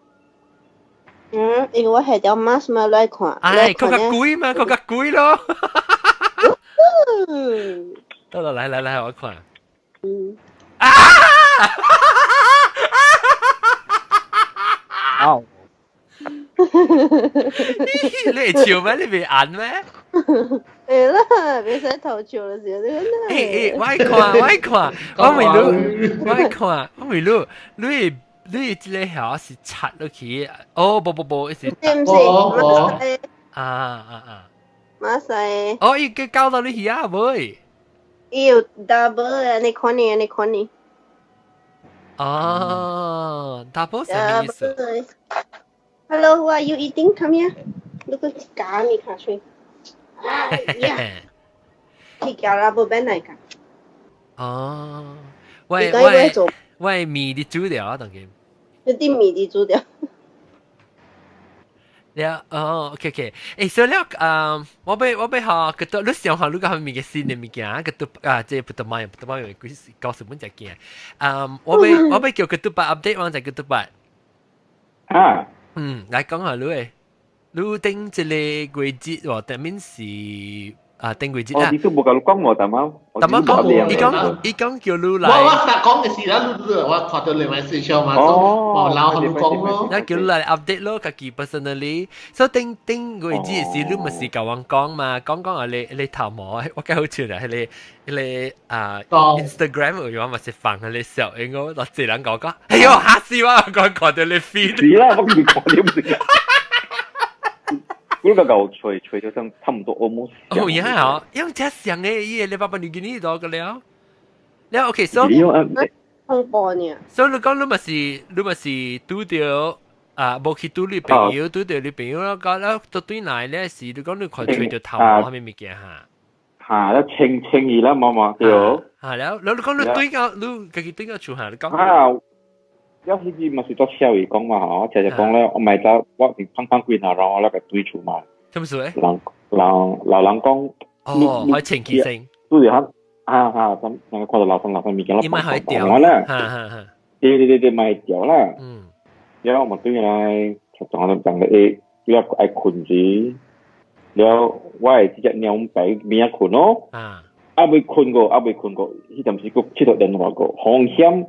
嗯，因為我下條 mask 嘛來看。唉，閣較貴嘛，閣較貴咯。得啦，來來來，我看。嗯。啊！哦。你會笑咩？你未眼咩？會啦，袂使偷笑就是。欸欸，我愛看，我愛看，我問你，我愛看，我問你，你你這個曉是插落去？哦，不不不，是。唔是，啊啊啊！馬西。哦，伊個搞到你去啊，妹。伊有 double 的，你看你，你看你。哦，double 什麼意思？ Hello, who are you eating? Come here. Look at 假你卡吹。哎呀，去叫啦，無變來㗎。哦，喂喂喂，麵你煮掉啊，當今。一啲麵你煮掉。了哦，OK OK，欸，所以了，我欲學個你想下你個物嘅新的物件，個啊，這不得買，不得買，幾九十蚊隻件。我欲叫 ketupat update 我就 ketupat。啊。嗯，來講下你誒，你頂這個月節喎，頂面是啊，頂月節啊。哦，你都無共你講喎，大媽。大媽講，伊講伊講叫你來。我我講嘅是啦，你我看到你 message 嘛，哦，老同你講咯。那叫你來 update 咯，家己 personally。所以頂頂月節是你咪是共阮講嘛，講講啊你你頭毛，我記好笑啦，彼個彼個啊 Instagram 有話咪是放彼個小影我，落一人講講，哎喲嚇死我，講看到你 feed。是啦，我是看到唔是。我個夠吹吹到像差唔多 almost。哦，也好，因為這像的，伊個你爸爸你給你多個了。了 OK，所以恐怖呢。所以你講你咪是你咪是拄著啊，無去拄你朋友，拄著你朋友啦，搞了到對來咧是你講你看吹著頭毛啥物物件哈。嚇，了清清伊啦，毛毛對。嚇了，你講你對到你家己對到厝哈，你講。啊。了彼時嘛是做笑伊講嘛吼，常常講咧，我咪走，我是胖胖幾下，然後我那個對厝嘛。什麼事咧？人人老人講，哦，可以清氣聲。對啊，啊啊，咁那個看到老生老生物件，伊咪可以掉啦。哈哈哈。對對對對，咪掉啦。嗯。了我嘛對來，就講講咧，了愛睏時，了我會這隻鳥白邊仔睏咯。啊。啊未睏過，啊未睏過，彼陣時閣佚佗電話過，風險。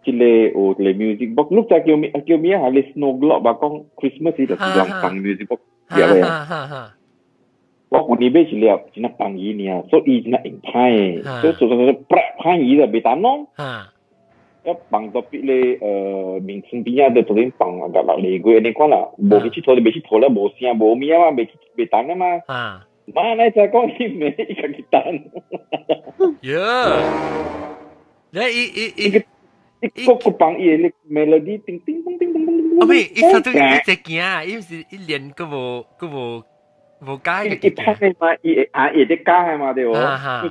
這個有一個 music box，你知叫咩叫咩啊？你 Snow Globe 吧，講 Christmas 時就是人放 music box 入的。我舊年買一粒，真係放伊爾，所以伊真係用歹的，所以做做做，啪歹伊就袂當咯。一放到別咧，面床邊仔就昨天放啊，六個月你看啦，無去𨑨迌就袂𨑨迌了，無聲無物啊嘛，袂袂當啊嘛。媽，你再講伊袂伊家己等。哟，你伊伊伊。伊個個放伊的 melody，叮叮咚叮咚咚咚。哦，唔，伊頭拄伊只驚，伊毋是伊連閣無閣無無加伊拍的嘛，伊會啊，伊會加的嘛對無？伊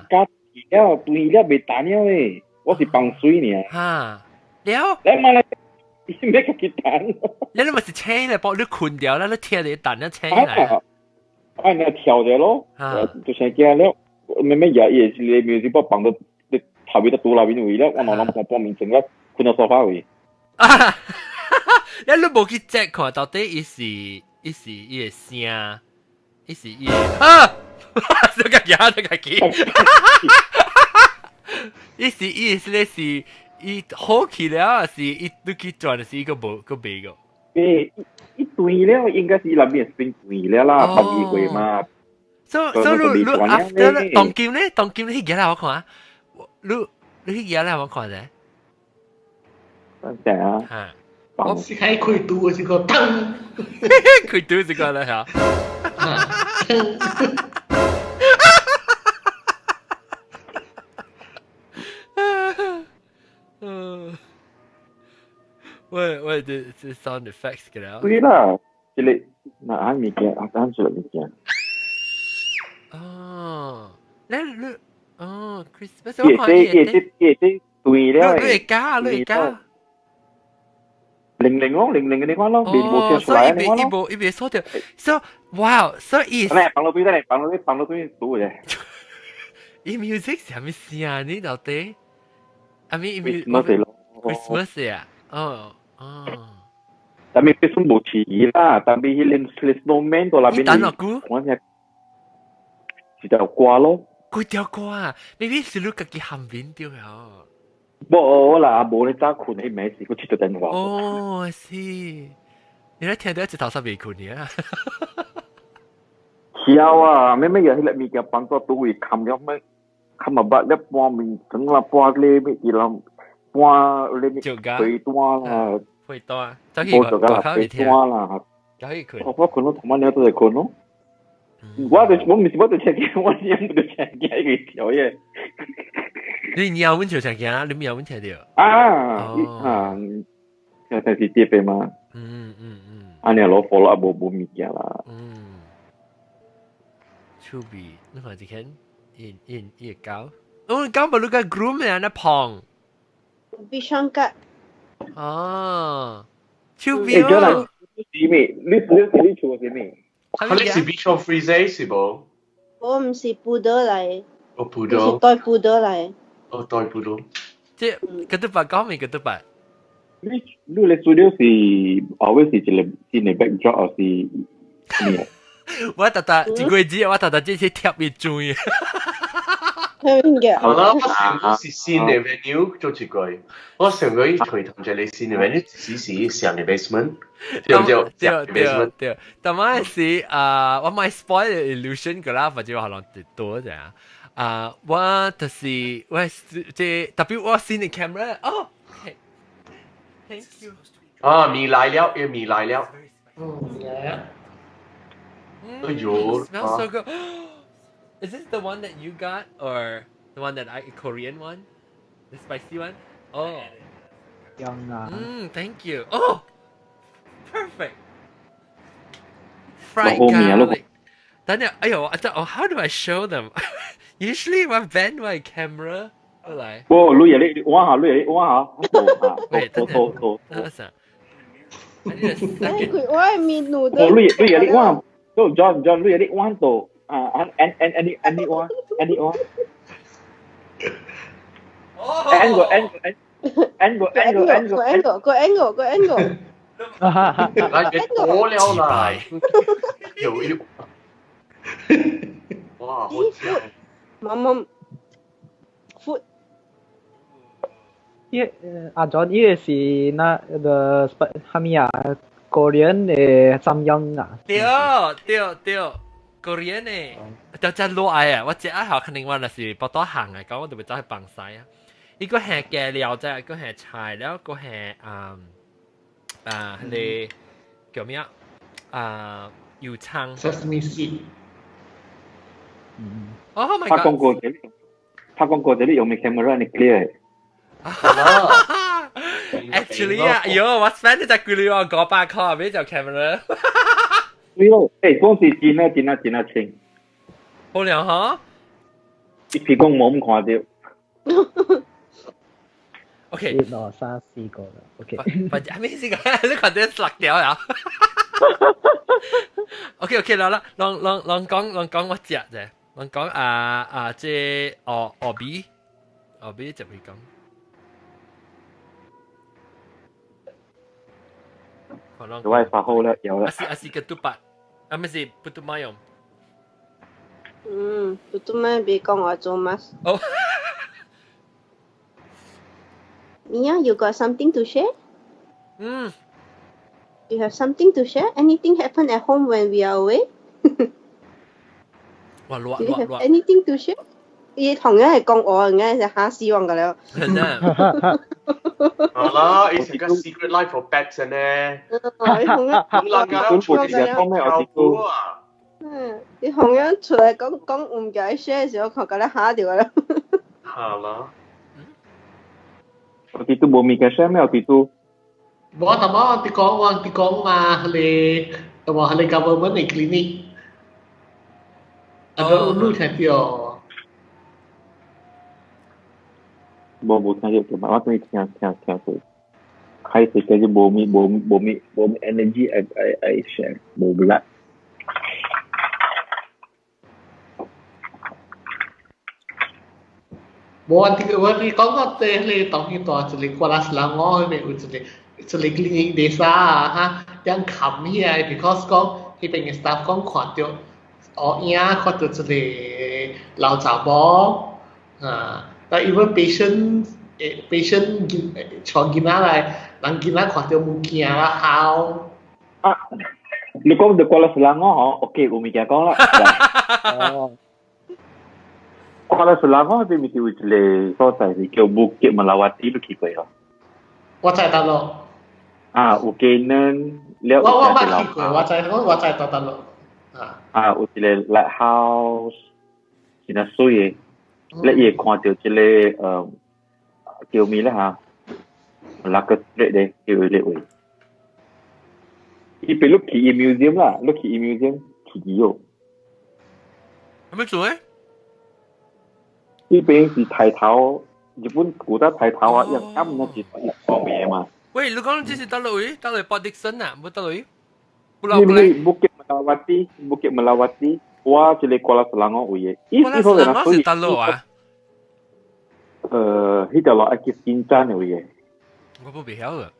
加了對了袂彈了咧，我是放水爾。哈，了。來嘛來，伊欲家己彈。你你咪是請來幫你睏掉啦，你聽你彈一請來。啊，你跳著咯，就先驚了，慢慢也伊會 music 幫放到你頭尾都拄內面位了，我兩人半半面床了。睏到沙發位。啊！你你無去 check 看，到底伊是伊是伊的聲，伊是伊的啊！這個嘢這個機。伊是伊是咧是伊好起了，是伊你去轉是伊個無個袂個。誒，伊斷了，應該是伊那邊變斷了啦，十二歲嘛。所以你你 after 當今咧，當今你彼個我看啊，你你彼個來我看者。等陣啊。嚇！我是開開肚是個噔，開肚是個啦嚇。嗯，喂喂，這這 sound effects 嘅啦。對啦，這個那按物件，啊，按出來物件。哦，你你哦，Christmas 我看伊這這這對了，你會加，你會加。零零咯，零零嘅地方咯，未冇跳出來嘅地方咯。伊無伊袂鎖掉，所以哇，所以。嚟，放落邊嚟，放落邊，放落邊數嘅。伊 music 是啥物聲啊？你到底？阿咪伊 Christmas 咯，Christmas 啊，哦哦。但係 Christmas 冇遲啦，但係彼個 snowman 到那邊。等落久？我係一條歌咯。幾條歌啊？maybe 是你家己含面對啊。無啦，無咧早睏，彼暝時閣接到電話。哦，是。你咧聽到一頭煞未睏呢啊？曉啊，咩咩嘢彼個物件幫助拄位冚了咩？冚啊捌咧半面，整啦半咧咩啲啦，半咧咩被單啦。被單，走去無就甲啦，被單啦。走去睏。我睏咯，同晚了都會睏咯。我就我毋是我就聽見，我是毋就聽見伊個條嘢。你鳥阮就聽見，你鳥阮聽著。啊啊，聽是碟的嘛。嗯嗯嗯。按呢攞火啦，無無物件啦。嗯。趣味，你看這間，伊伊伊會搞。我搞無你個 groom 啊，那胖。必上格。哦，趣味哦。是咩？你你你厝是咩？佢你是 Bichon Frise 是無？我毋是布袋來。哦，布袋。是帶布袋來。哦，對布袋。這個都白講咪個都白。你你的資料是後尾是一個新的 backdrop 還是咩？我特特一個字，我特特這是貼伊磚。好啦，我想是新的 venue 做一個，我上個月隨同一個新的 venue，只是上的 basement，對唔對？對對對，但係是啊，我買 spoil illusion 個啦，或者我可能多啫。啊，我就是我這特別我新的 camera 哦，thank you。啊，米來了，又米來了。嗯，來了。哎呦，smells so good. Is this the one that you got or the one that I Korean one? The spicy one? Oh. Mm, thank you. Oh, perfect. Fried garlic. 等陣，哎呦，我 how do I show them? Usually 我 bend my camera 過來。哦，你也你挖下，你也挖下。喂，等陣，等陣。我係面露的。哦，你你也你挖，都 John John，你也你挖到。啊，按按按你按你挖，按你挖。按個按按按個按個按個按個個按個個按個。來，別多了啦！有有。哇，好香！媽媽，food。伊阿 John 伊個是那個啥物啊？Korean 的三樣啊？對對對。Korean 呢，就真落愛啊！我這一下肯定我若是不多行啊，講我就會走去放屎啊。伊個係雞料啫，個係菜了，個係啊啊，迄個叫咩啊？啊，油葱。 Sesame seed。嗯。 Oh my god！拍廣告這裡，拍廣告這裡用咩 camera 你 clear？ Actually 啊，喲，我 spend 只幾兩500塊買隻 camera。對咯，誒，講是真啊真啊真啊清。好了哈。一皮講冇咁看到。 OK。一、二、三、四個啦。OK。反正咩事個？你看到落掉啦。OK OK，啦啦，攏攏攏講攏講我食啫，攏講啊啊，這學學味，學味就會講。我係發好啦，有啦。啊是啊是個嘟八，啊唔是不嘟馬用。嗯，做咩別講我做 mask？哦。 Mia, you got something to share? 嗯。 You have something to share? Anything happen at home when we are away? 哇！熱 Do you 熱 have 熱。 anything to share? 伊同樣係講我，應該係嚇死我㗎了。真係。好啦，以前個 Secret Life of Pets 呢？你同樣咁難㗎，本部成日講咩我都啊。嗯，你同樣出來講講唔記得 share 嘅時候，我覺得嚇掉啦。好啦。我都冇物件 share 咩？我都。冇啊，我啲講我啲講嘛，你話你 government 嘅 clinic，啊個你聽到？無無聽到，我等於聽聽聽過。開始嘅就無咪無無咪無咪 energy 愛 share 無力。無我我你講個對你當去大一個瓜拉斯蘭我咪有一個一個 clinic desa 啊哈，樣冚起來，because 講彼邊嘅 staff 講看到哦影看到一個老查某啊。但 even patient patient 帶囡仔來，人囡仔看到物件啦哭。啊，你講到 Kuala Selangor 嗬，OK，有物件講啦。哦。 Kuala Selangor 邊咪有一個所在是叫 Bukit Melawati，你去過哦？我知得咯。啊，有技能了。我我捌去過，我知我我知得得咯。啊。啊，有一個 lighthouse，真係水嘅。你會看到這個叫咩咧嚇？那個咧咧叫咩位？伊邊你去伊 museum 啦，你去伊 museum 去幾哦？係咪做咧？伊邊是抬頭，日本古代抬頭啊，一咁那是一方面嘛。喂，你講這是佗落位？佗落 Port Dickson 啊？冇佗落位？你你 Bukit Melawati，Bukit Melawati。我這個 Kuala Selangor 位嘅，伊伊所是佗落啊？彼條路愛去金山的位嘅。我不袂曉啦。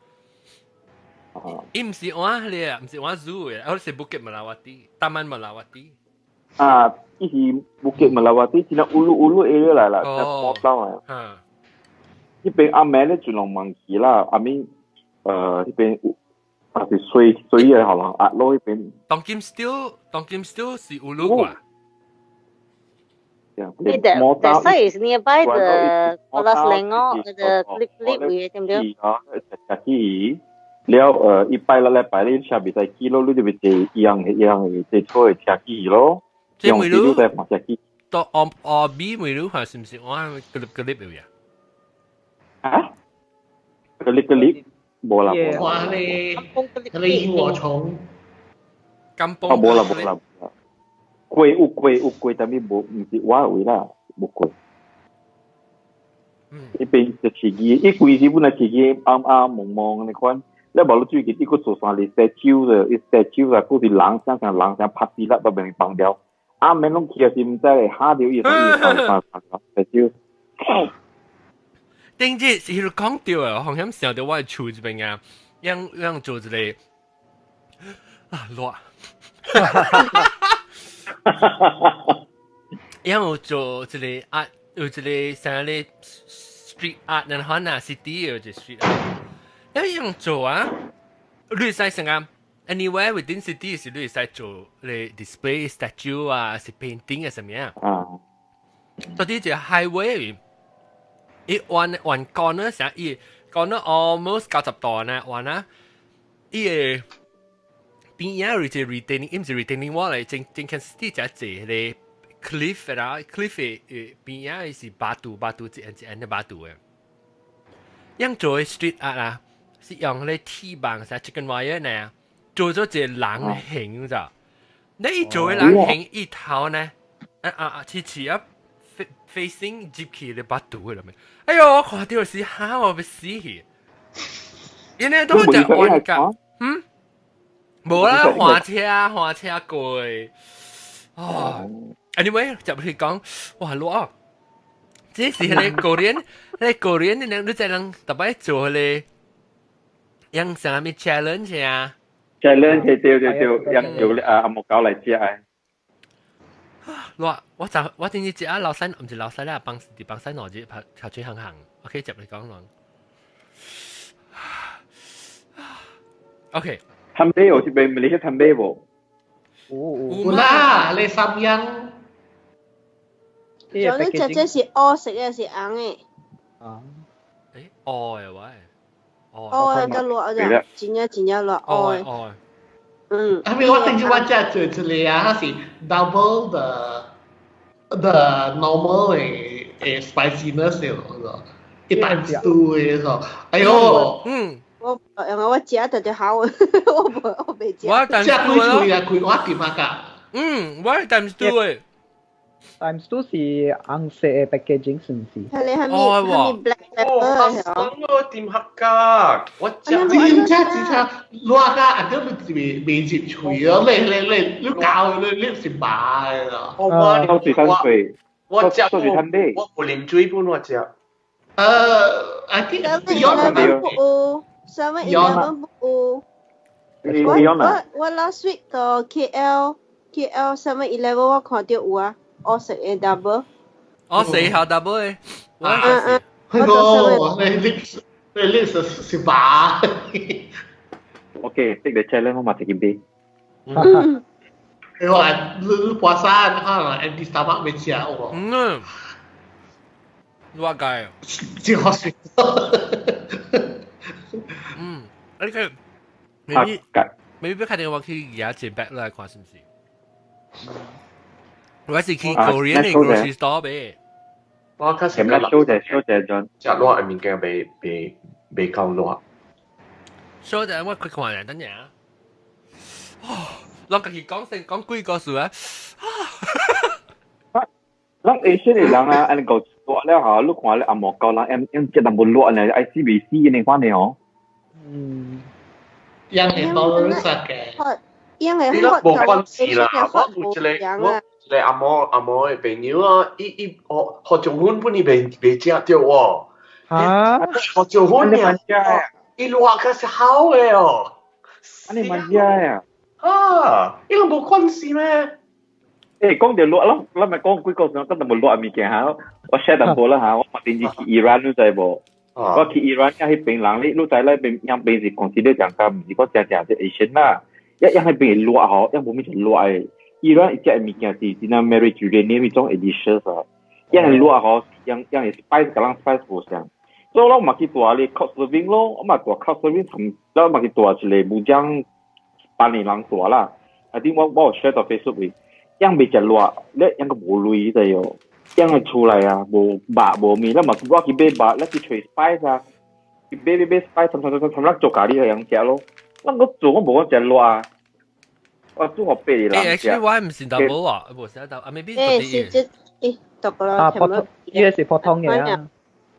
伊毋是往彼個，毋是往 zoo 的，我是 Bukit Melawati，Taman Melawati。啊，伊是 Bukit Melawati，真係烏魯烏魯 area 來啦，在坡道啊。嗯。彼邊暗暝咧盡量忘去啦，暗暝彼邊有。啊是水水嘅可能壓落彼邊。當今 still 當今 still 是烏魯啩。 The site is nearby the Kuala Selangor the clip clip 位對唔對？啊，食去了一拜六禮拜你車袂使去咯，你就咪坐一樣一樣坐車的車去咯。這每路在看車去。到哦哦 B 每路還是唔是我個個個嘅呀？啊？個個個無啦，看咧，迄個螢火蟲，金哦，無啦無啦，過有過有過，但係無，毋是我位啦，無過。彼邊就飼雞，伊規時本來飼雞暗暗濛濛按呢款，了無你最近伊閣做三日 statue 的，伊 statue 啊，閣是人像像人像拍死啦，都袂放掉。暗暝攏去啊，是毋知會嚇著伊，伊三三三 statue。頂日是彼講著啊，好像想著我的厝這邊啊，樣樣做一個啊熱，樣有做一個 art，有一個啥咧 street art，然後啊 city 有一個 street art，樣樣做啊，你會使成啊，anywhere within city 是你會使做咧 display statue 啊，是 painting 啊，啥物啊？啊，到底一個 highway。伊彎彎 corner 成伊 corner almost 90度呢，彎啊！伊個邊仔有一個 retaining，伊毋是 retaining wall 嚟，正正看 city 只濟個 cliff 啦，cliff 的邊仔是巴肚巴肚一按一按的巴肚的。樣做的 street art 啊，是用迄個鐵網啥 chicken wire 呢，做咗一個人形咋？你伊做的人形伊頭呢？啊啊啊！似似啊！facing 入去咧巴肚嘅啦咩？哎喲，我看到是嚇我欲死去！因為都就彎角，嗯，無啦，換車換車過去。哦，anyway 就去講，哇，熱啊！這是彼個 Korean，彼個 Korean 你你知人特別做彼個，用啥物 challenge 啊？challenge 對對對，用用啊阿木狗來食的。熱，我就我頂日食啊老細，毋是老細啦，幫佇幫細兩日拍頭水行行。OK，接嚟講講。OK。坦買哦，這邊馬來西亞坦買無？有啦，你三樣。仲你食這是烏色的，是紅的？啊。誒，烏的喂。烏的較熱啫，真正真正熱烏的。嗯。後面我頂次我食做一個啊，它是 double the normal 的 spiciness 的咯，一 times two 的咯。哎喲。嗯。我因為我食得就好，我無我袂食。我 times 食幾喙啊？幾我點啊？㗎？嗯，我 times two 的。 Times two 是紅色的 packaging 是毋是？係你係咪係咪 black pepper 係哦，我點客家，我食你點食只食熱甲啊？點你未未入喙咯？你你你你咬你你是麻的咯。我我水三水，我食我我無啉水本我食。I think Seven 不有，7-Eleven 不有。我我我 last week 到 KL KL 7-Eleven 我看到有啊。我食的 double。我食下 double 的。嗯嗯。我你 lips 你 lips 是麻。 OK，take the challenge 我嘛一杯。你話你跋山可能 empty stomach 未食喎。嗯。我解。真好食。嗯，而且 maybe maybe 看電話去而家一百來看是唔是？我是去 Korean 的 grocery store 買。我較是較小隻小隻陣，食熱的物件袂袂袂夠熱。小隻我快看下，等陣啊。哦，咱家己講先講幾個數啊？咱 Asian 的人啊，按呢夠熱了吼，你看咧紅毛狗人，用用食淡薄熱呢，愛死袂死呢款的哦。嗯。樣係 tolerance 嘅。樣係你都無關係啦，我有一個我一個阿嬷阿嬷的朋友啊，伊伊學學中粉本伊袂袂食著喎。嚇！學中粉爾，伊熱較是好的哦。按呢蠻食啊！啊，伊攏無關係咩？欸，講到熱咯，咱咪講幾個時陣，講淡薄熱的物件哈，我 share 淡薄啦哈，我嘛頂次去伊蘭，你知無？我去伊蘭，遐彼邊人，你你知咧邊，遐邊是公司咧講較，毋是講誠誠是 Asian 啦。一樣彼邊熱吼，樣無物是熱的。伊蘭伊食的物件是真正 Mediterranean 彼種 delicious 啊。樣熱吼，樣樣 spice 佮咱 spice 無相。所以我嘛去蹛咧 couch surfing 咯，我嘛蹛 couch surfing 同，我嘛去蹛一個木匠班的人蹛啦。I think 我我有 share 到 Facebook 裡。樣袂食熱，你樣閣無鐳知哦。樣會出來啊，無肉無麵，咱嘛我去買肉，咱去揣 spice 啊，去買買買 spice，摻摻摻摻咱做咖喱來樣食咯。咱閣做我無講食熱啊，我煮予百個人食。欸，actually 我毋是 double 啊，無是 double，啊 maybe 欸，是這欸，double 啊，普通，伊個是普通的啊。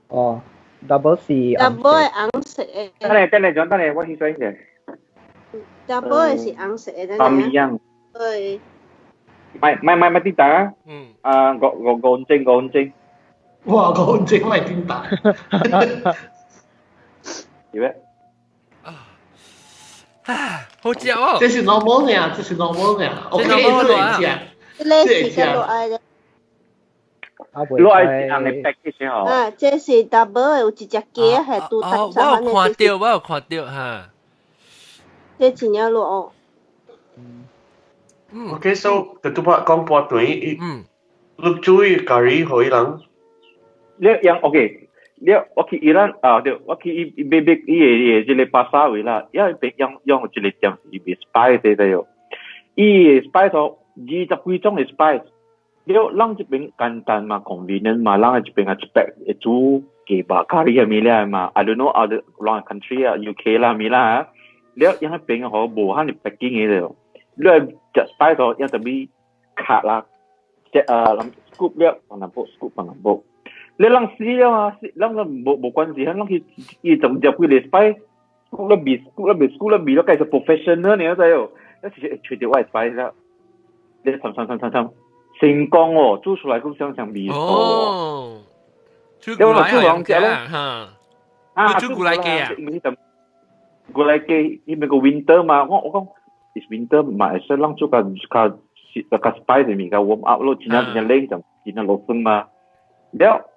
哦，double 是 double 的紅色的。等下等下，等下，我去洗者。 double 的是紅色的，等下。啊，對。買買買買叮當啊！嗯。啊，五五五分鐘，五分鐘。哇，五分鐘咪叮當。是咩？啊，好食哦！這是 normal 呢，這是 normal 呢。OK，這會食。這是較熱的。熱的是紅的 package 吼。啊，這是 double 有一隻雞係拄哦，我有看到，我有看到哈。這真正熱哦。 OK, so 就拄擺講半頓，你煮咖喱予伊人。你樣 OK，你我去伊蘭啊，對，我去伊伊買買伊个伊個這個巴沙位啦，因為用用一個店是賣 spice 的對哦，伊个 spice 哦，二十幾種的 spice，了咱這邊簡單嘛，convenient 嘛，咱這邊啊一百會煮雞肉咖喱啥物了嘛，I don't know other 人 country 啊，UK 啦物啦，了因彼邊吼無遐爾 packing 的哦。你食 spice 哦，要特別卡啦，食啊，scoop 了，放淡薄，scoop 放淡薄。你人死了啊，死，咱個無無關係，咱去伊就入幾個 spice，scoop 了味，scoop 了味，scoop 了味，了計是 professional 呢，知哦？你是揣著我的 spice 啦，你摻摻摻摻摻，成功哦，煮出來閣相像味哦。煮過來用食咯，啊，煮過來雞啊，因為彼陣過來雞，因為個 winter 嘛，我我講。is winter 嘛，會使咱做較較雪就較 spice 物件 warm up 咯，真正真正冷就真正落霜嘛。了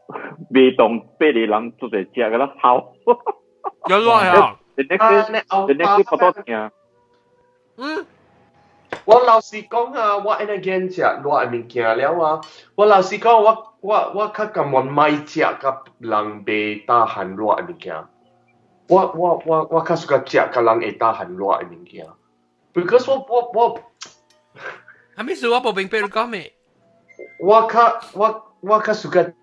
未動八個人做者食個啦，好。有熱啊！ The next day 不多聽。我老實講啊，我按呢見食熱的物件了啊，我老實講，我較甘願莫食佮人袂 tahan 熱的物件。我較 suka 食佮人會 tahan 熱的物件。Because 我係咩事？我無明白你講咩？我較 suka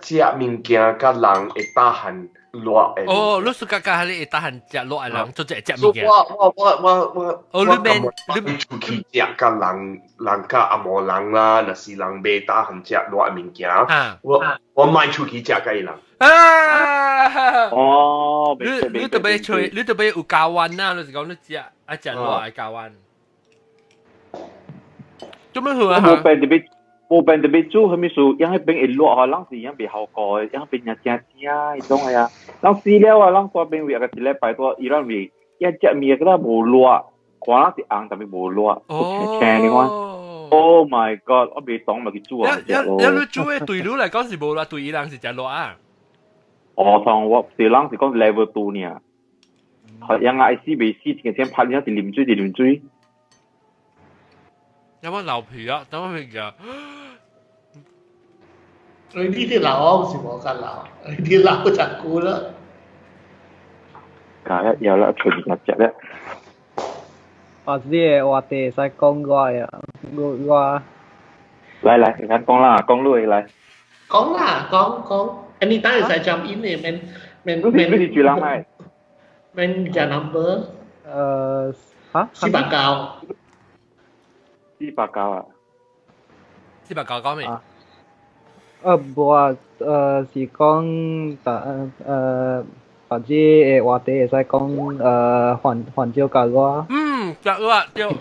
食物件佮人會 tahan 熱的。哦，你 suka 佮你會 tahan 食熱的人做這食物件。我我我我我哦，你免你出去食佮人佮紅毛人啦，若是人袂 tahan 食熱的物件，我莫出去食佮伊人。啊！哦，你特別吹，你特別有教彎啊！你是講你食啊食熱愛教彎。做咩好啊？無病特別無病特別做，係咪數？因彼邊會熱吼，人是樣袂好過，因邊也正正彼種的啊。人死了啊，人嗰邊為個一禮拜多，伊咱為一食麵個啦無熱，看人是紅，但是無熱，青青你看。Oh my god！我袂當咪去煮啊！一一你煮的對你來講是無熱，對伊人是誠熱啊。哦，同我是人是講 level 2 呢。係樣啊，死未死，一先拍你是啉水就啉水。有冇流皮啊？等我明㗎。你呢啲流我是冇得流，呢啲流就久啦。加一有啦，隨便食咧。或者話題會使講我呀，我來來，你講啦，講落來。講啦，講講，anytime 會使 jump in 嘅，免免免。你是住人咪？免加 number。嚇？489。489啊？489講咩？無啊，是講，或者的話題會使講，還少共我。嗯，食我對，我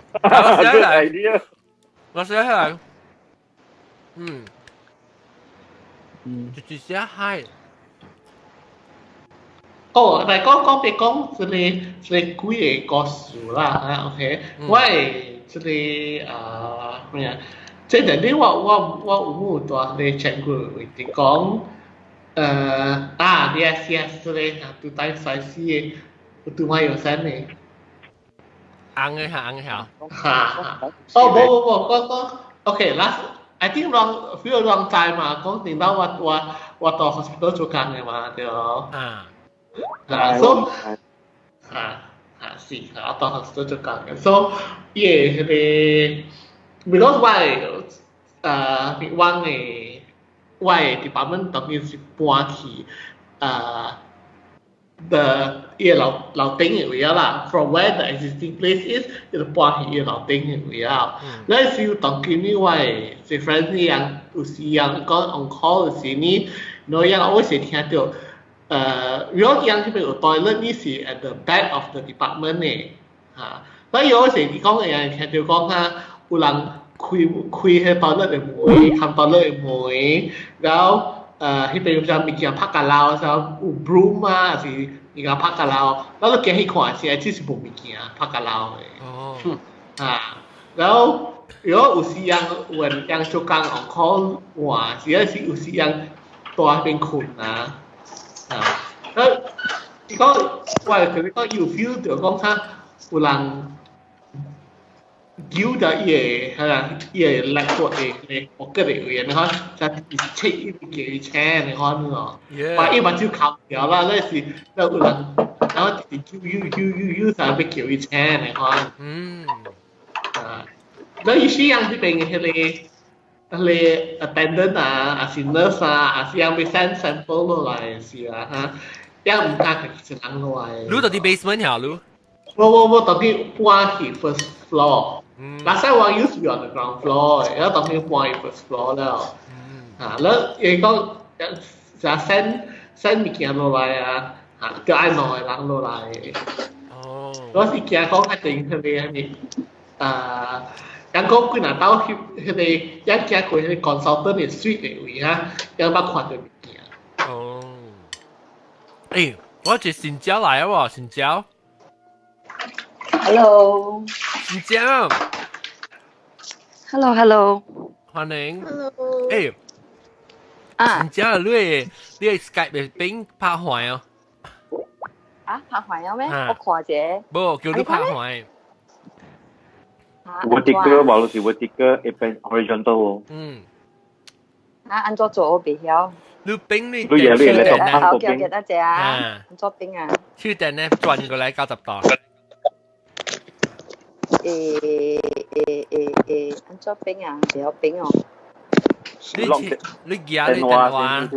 寫來，我寫來，嗯，就是寫海。哦，來講講別講，這個幾個故事啦，啊，OK，我會這個啊咩啊？這陣你我有冇蹛咧前過位置講，啊，yes yes，這個啊，拄帶帥死的，有拄買有生的。紅的嚇，紅的嚇。哈，哦，無無無，我講，OK，last I think wrong feel wrong time 嘛，講定到我到 hospital 做工的嘛，對。啊。啊，so 啊啊是，我到 hospital 做工的，so 伊個彼個，because 我我的 department 當然是搬去the 伊個樓頂的位啦，from where the existing place is，伊就搬去伊個樓頂的位啊。那時當今呢，我的這 friend 呢樣有時樣講 on call 的時呢，我樣我是聽到。如果樣這邊有 toilet 呢是 at the back of the department 呢，嚇。所以有時你講的人聽到講啊，有人開開彼 toilet 的門，關 toilet 的門，然後彼邊有啥物件拍甲漏，啥有 broom 啊，還是物件拍甲漏，然後你行去看時，只是無物件拍甲漏的。哦。啊，然後如果有時人有人做工 on call 換，是有時人蹛彼邊睏啊。啊，啊，伊講我係同你講，有 feel 到講較有人揪到伊個係啦，伊個肋骨的骨骼的位，你看，才切伊叫伊請，你看喏，把伊目睭哭掉啦，那是那有人，然後直直揪揪揪揪揪，才欲叫伊請，你看。啊，那伊是樣這邊彼個 attendant 啊，還是 nurse 啊，還是樣欲 send sample 落來是啊，哈，樣毋敢家己一人落來。你佇 basement 遐你？我我我當今搬去 first floor。Last time 我 used to be on the ground floor，然後當今搬去 first floor 了。啊，แล้ว伊講，就 send send 物件落來啊，啊，叫愛兩個人落來。哦。我是驚講一定彼個啥物啊。人講幾若兜彼彼個，人行過彼個 consultant 的 suite 的位啊，人捌看著物件。哦。欸，我一新椒來啊喎，新椒。 Hello。新椒。Hello，Hello，歡迎。 Hello。誒，啊，真正你的 Skype 的邊拍壞哦。啊，拍壞咗咩？啊我看者。無，叫你拍壞。 vertical 無就是 vertical 一邊 horizontal 哦。嗯。啊，按怎做我袂曉。你邊你你嘢你嘢啊你，OK OK，多謝啊。按怎邊啊？手電呢轉過來90度。誒，按怎邊啊？袂曉邊哦。你你舉你電話，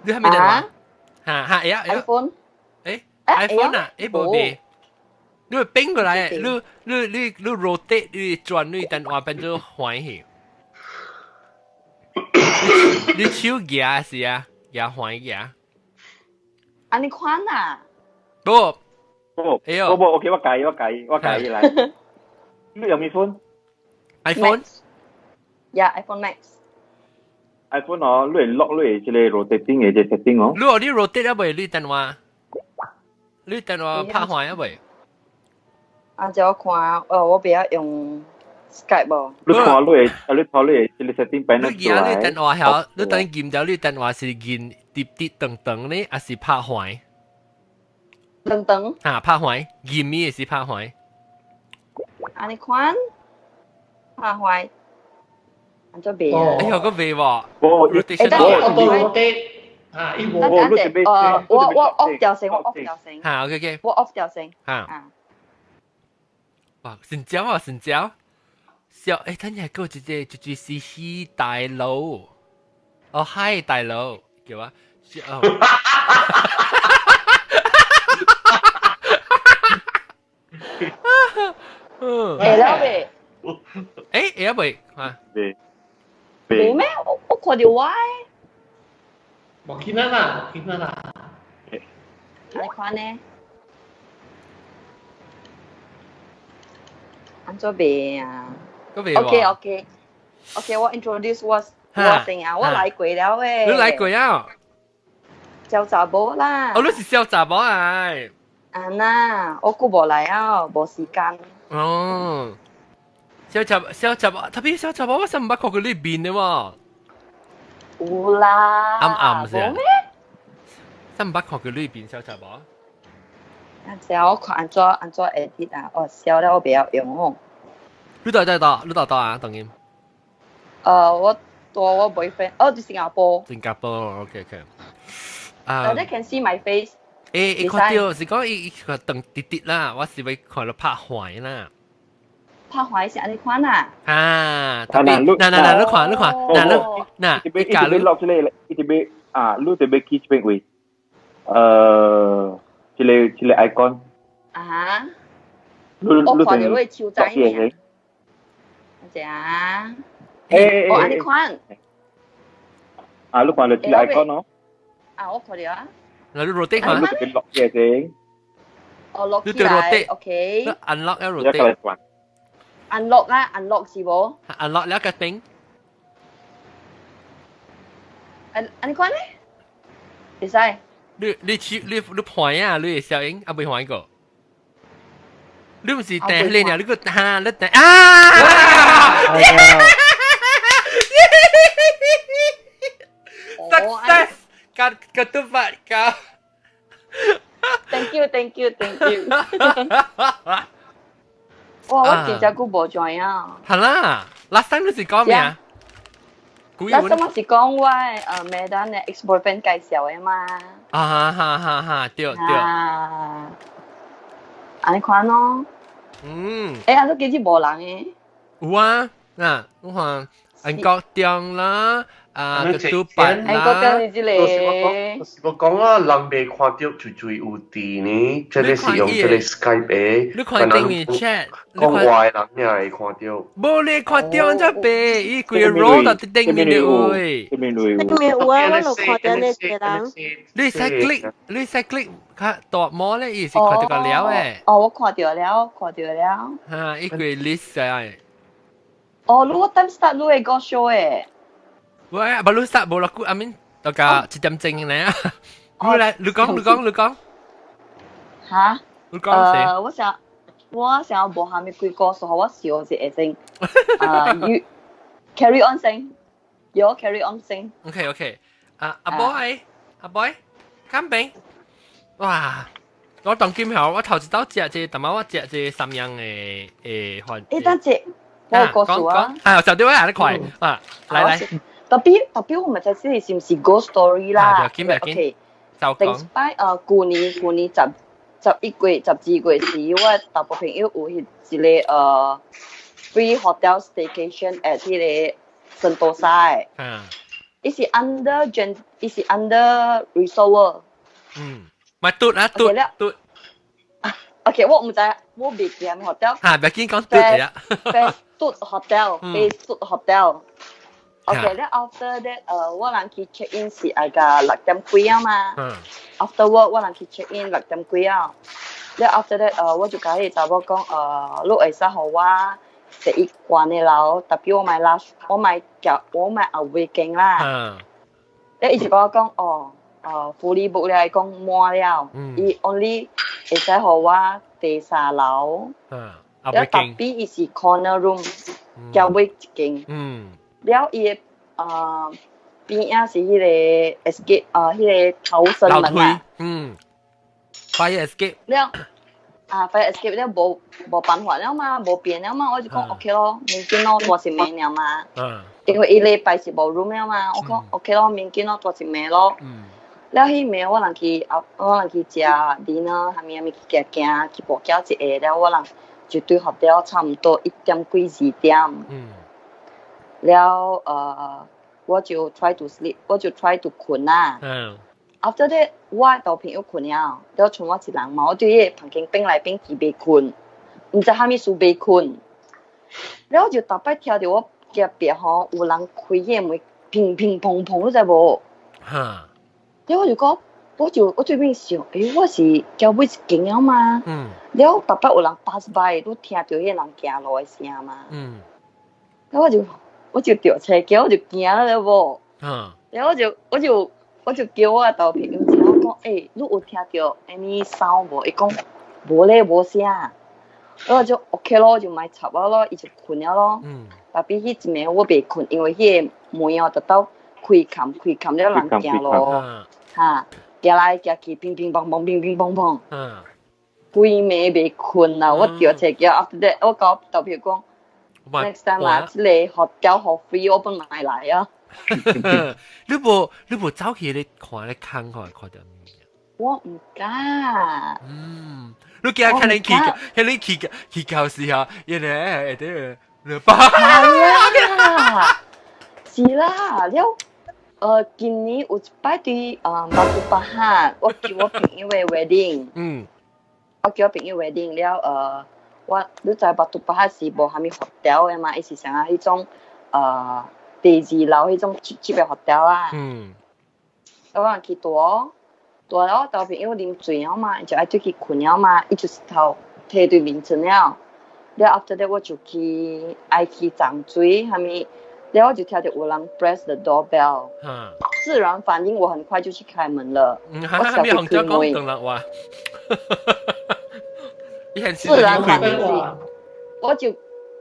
你係咪電話？嚇嚇，會啊會啊。 iPhone。誒，iPhone 啊，誒無袂。你會變過來，你 rotate 你轉你電話變做橫去。你手舉是啊，舉橫舉。按呢款啊？不，不，哎呦，不不，OK，我改來。你用咩 phone？ iPhone。 Yeah, iPhone Max。 iPhone 哦，你會 lock 你會這個 rotating 的這個 setting 哦。你話你 rotate 啊未？你電話，你電話拍橫啊未？啊，這我看，哦，我袂曉用 Skype 無。你看你會，啊，你看你會這個 setting 變你舉你電話曉，你等撳掉你電話是撳直直長長呢，還是拍橫？長長。嚇，拍橫，撳咪是拍橫。按呢款，拍壞。按怎袂啊？哎呦，個袂喎。無，rotation。我 rotate 啊，伊無。等陣，我 off 掉先，我 off 掉先。嚇，OK OK。我 off 掉先。嚇。哇，成交啊，成交。小，誒，等下個一個一個是喜大佬，哦，嗨大佬，叫啊，哦。嗯。會了未？誒，會啊未？嚇。未。未咩？我看到我。無見啦，無見啦。你看呢？按怎袂啊？OK OK OK，我 introduce 我我先啊，我來過了誒。你來過啊？小查某啦。哦，你是小查某啊？啊那，我閣無來啊，無時間。哦，小查小查某，特別小查某，我真毋捌看過你面的喎。有啦。暗暗是啊。真毋捌看過你面小查某。啊，這我看按怎按怎 edit 啊，哦，笑了我袂曉用哦。你到底到？你到到啊？當然。我帶我 boyfriend，哦，佇新加坡。新加坡，OK OK。啊。 They can see my face。誒，看到是講伊伊個長直直啦，我是欲看到拍橫啦。拍橫是按呢款啊？啊，特別，嗱嗱嗱，你看你看，嗱你嗱，一直欲落這個，一直欲啊，你特別去這邊位，這個 icon。啊？我看到你手仔爾。只啊？誒，哦，按呢款。啊，你看到這個 icon 哦？啊，我看到啊。嗱，你 rotate 看。你特別落嘅先。哦，落起來，OK。 unlock 了 rotate。 unlock 啊，unlock 是無？unlock 了個頂。按按呢款咧？會使。你手你你盤啊，你會小英啊未還過？你毋是掟你爾，你個哈你掟啊！Success！甲甲拄發交。 Thank you, thank you, thank you。哇！我真正久無 join 啊。係啦，last time 你是講咩啊？last time 我是講我Medan 的 ex boyfriend 介紹的嘛。啊哈哈哈，對對。啊，按呢款咯。嗯。欸，啊，你今日無人的？有啊，嗱，我看韓國中啦。啊，個拄白啦。韓國中是這個。就是我講啊，人未看到最最有佇呢，這個是用這個 Skype 的。你看頂面 chat，講話的人也會看到。無你看到這白，伊規個 row 到頂面的位。頂面位。頂面有啊，我有看到那個人。你使 click，你使 click 較大模咧，伊是看到個了的。哦，我看到了，看到了。哈，伊規 list 啊。哦，你我 time start 你會個 show 的。喂，無你 start 無落久，I mean 大家一點鐘咧啊。你來，你講，你講，你講。嚇？你講先。我想我想無蝦米幾個，所以我笑一下先。carry on 先，有 carry on 先。 OK OK，啊阿 boy 阿 boy，乾杯！哇！我當今後我頭一道食這，但係我食這三樣的誒飯。誒，等陣我告訴啊。啊，就對我嚟快啊，來來。特別特別，我咪就知是唔是 ghost story 啦。OK，就講。頂擺舊年11月、12月時，我大部朋友有彼一个free hotel staycation at 彼个聖多沙的。伊是 under gen，伊是 under resort。嗯，咪嘟啊嘟嘟。 OK，我毋知，我未記 hotel。嚇，別緊講嘟嚟啊。 Best hotel，best hotel。OK，咧 after that，我人去 check in 是愛個6點幾啊嘛。After work 我人去 check in 六點幾啊。咧 after that，我就共彼个查某講，你會使予我第一關的樓，特別我買 last，我買夾，我買後尾間啦。咧伊就共我講，哦，fully book 了，伊講滿了，伊 only 會使予我第三樓。了特別伊是 corner room，交尾一間。了伊的邊仔是彼个 escape 彼个逃生門啊。嗯，fire escape。了啊，fire escape 了無辦法了嘛，無變了嘛，我就講 OK 咯，免緊咯，多一暝爾嘛。因為伊禮拜是無 room 了嘛，我講 OK 咯，免緊咯，多一暝咯。了彼暝我人去啊，我人去食 dinner，啥物啥物去行行，去步行一下了，我人就對 hotel 差毋多1點幾2點。了我就 try to sleep，我就 try to 睏啦。After that，我的朋友睏了，了剩我一人嘛，我對彼个房間變來變去袂睏，毋知啥物事袂睏。了我就逐擺聽著我隔壁吼有人開彼个門，乒乒乓乓，你知無？哈。了我就講，我就我對面想，欸，我是交尾一間了嘛？了逐擺有人 pass by，你聽著彼个人行路的聲嘛？了我就著車叫，我就驚了無？了我就叫我的朋友聽我講，欸，你有聽著 any sound 無？伊講無咧，無聲。我就 OK 咯，就莫插我咯，伊就睏了咯。特別彼一暝我袂睏，因為彼个門哦，直到開冚開冚了人行路，哈，行來行去，乒乒乓乓，乒乒乓乓。規暝袂睏啦，我著車叫，after that 我共我朋友講，next time 啊，這个 hotel 予 free 我本莫來啊。你無走去咧看咧看看看著物件？我毋敢。嗯，你驚看你去，看你去去到時候，因為會得你爸。係啦，是啦，了，今年有一擺對 Batu Pahat，我叫我朋友的 wedding。我叫我朋友 wedding 了，我你知 Batu Pahat 是無啥物 hotel 的嘛，伊是像啊彼種第二樓彼種 cheap cheap 的 hotel 啊。我人去住，住了我兜朋友啉醉了嘛，伊就愛轉去睏了嘛，伊就是頭提對眠床了。了 after that 我就去愛去沖水，啥物，了我就聽著有人 press the doorbell。自然反應，我很快就去開門了。我小去開門。自然反應是，我就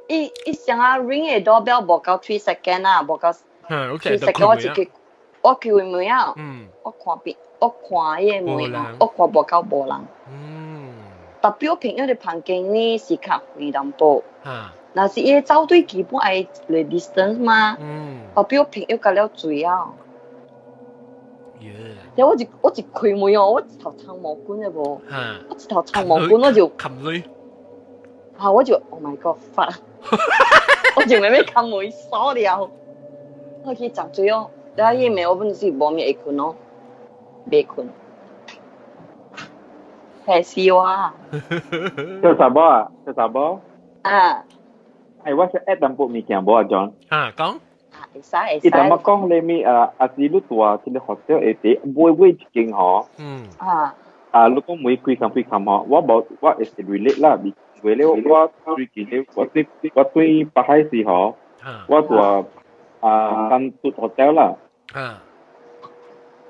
一一聲啊 ring 的 doorbell 無夠 3 second 啊，無夠 3 second 我就去我開門啊。我看邊，我看彼个門，我看無夠無人。特別我朋友的房間呢是較遠淡薄。若是伊个走對基本愛一個 distance 嘛。特別我朋友甲了醉啊。然後我一開門哦，我一頭長毛管的無？我一頭長毛管我就冚鐳。啊！我就 Oh my God，發！我就欲欲冚門鎖了。我去浸水哦，然後彼暝我本是無物會睏哦，袂睏。係是我。叫查某啊？叫查某？啊。哎，我是 add 淡薄物件無啊，John？啊，講。會使會使。伊淡薄講你咪啊，啊是你住這个 hotel 下底尾尾一間吼。啊。啊，你講門開冚開冚吼，我無我會是 relate 啦，因為咧我最近咧我對北海市吼，我住啊三都 hotel 啦。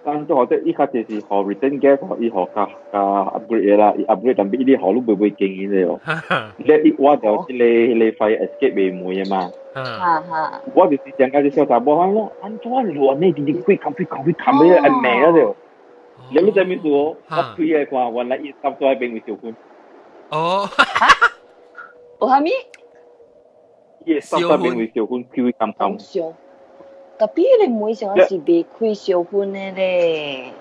三都 hotel 伊較濟是予 return guest 吼，伊予較較 upgrade 啦，伊 upgrade 但係伊予你買買間嘅哦。咧伊挖著這个彼个 fire escape 的門的嘛。哈哈。我就是上個隻小查某，我按怎亂呢？直直開冚開冚開冚咧，按罵了就。你你知咩事哦？我開來看，原來伊搭在邊位燒薰。哦。有啥物？伊搭在邊位燒薰，開冚冚。燒。特別你每上是未開燒薰的咧。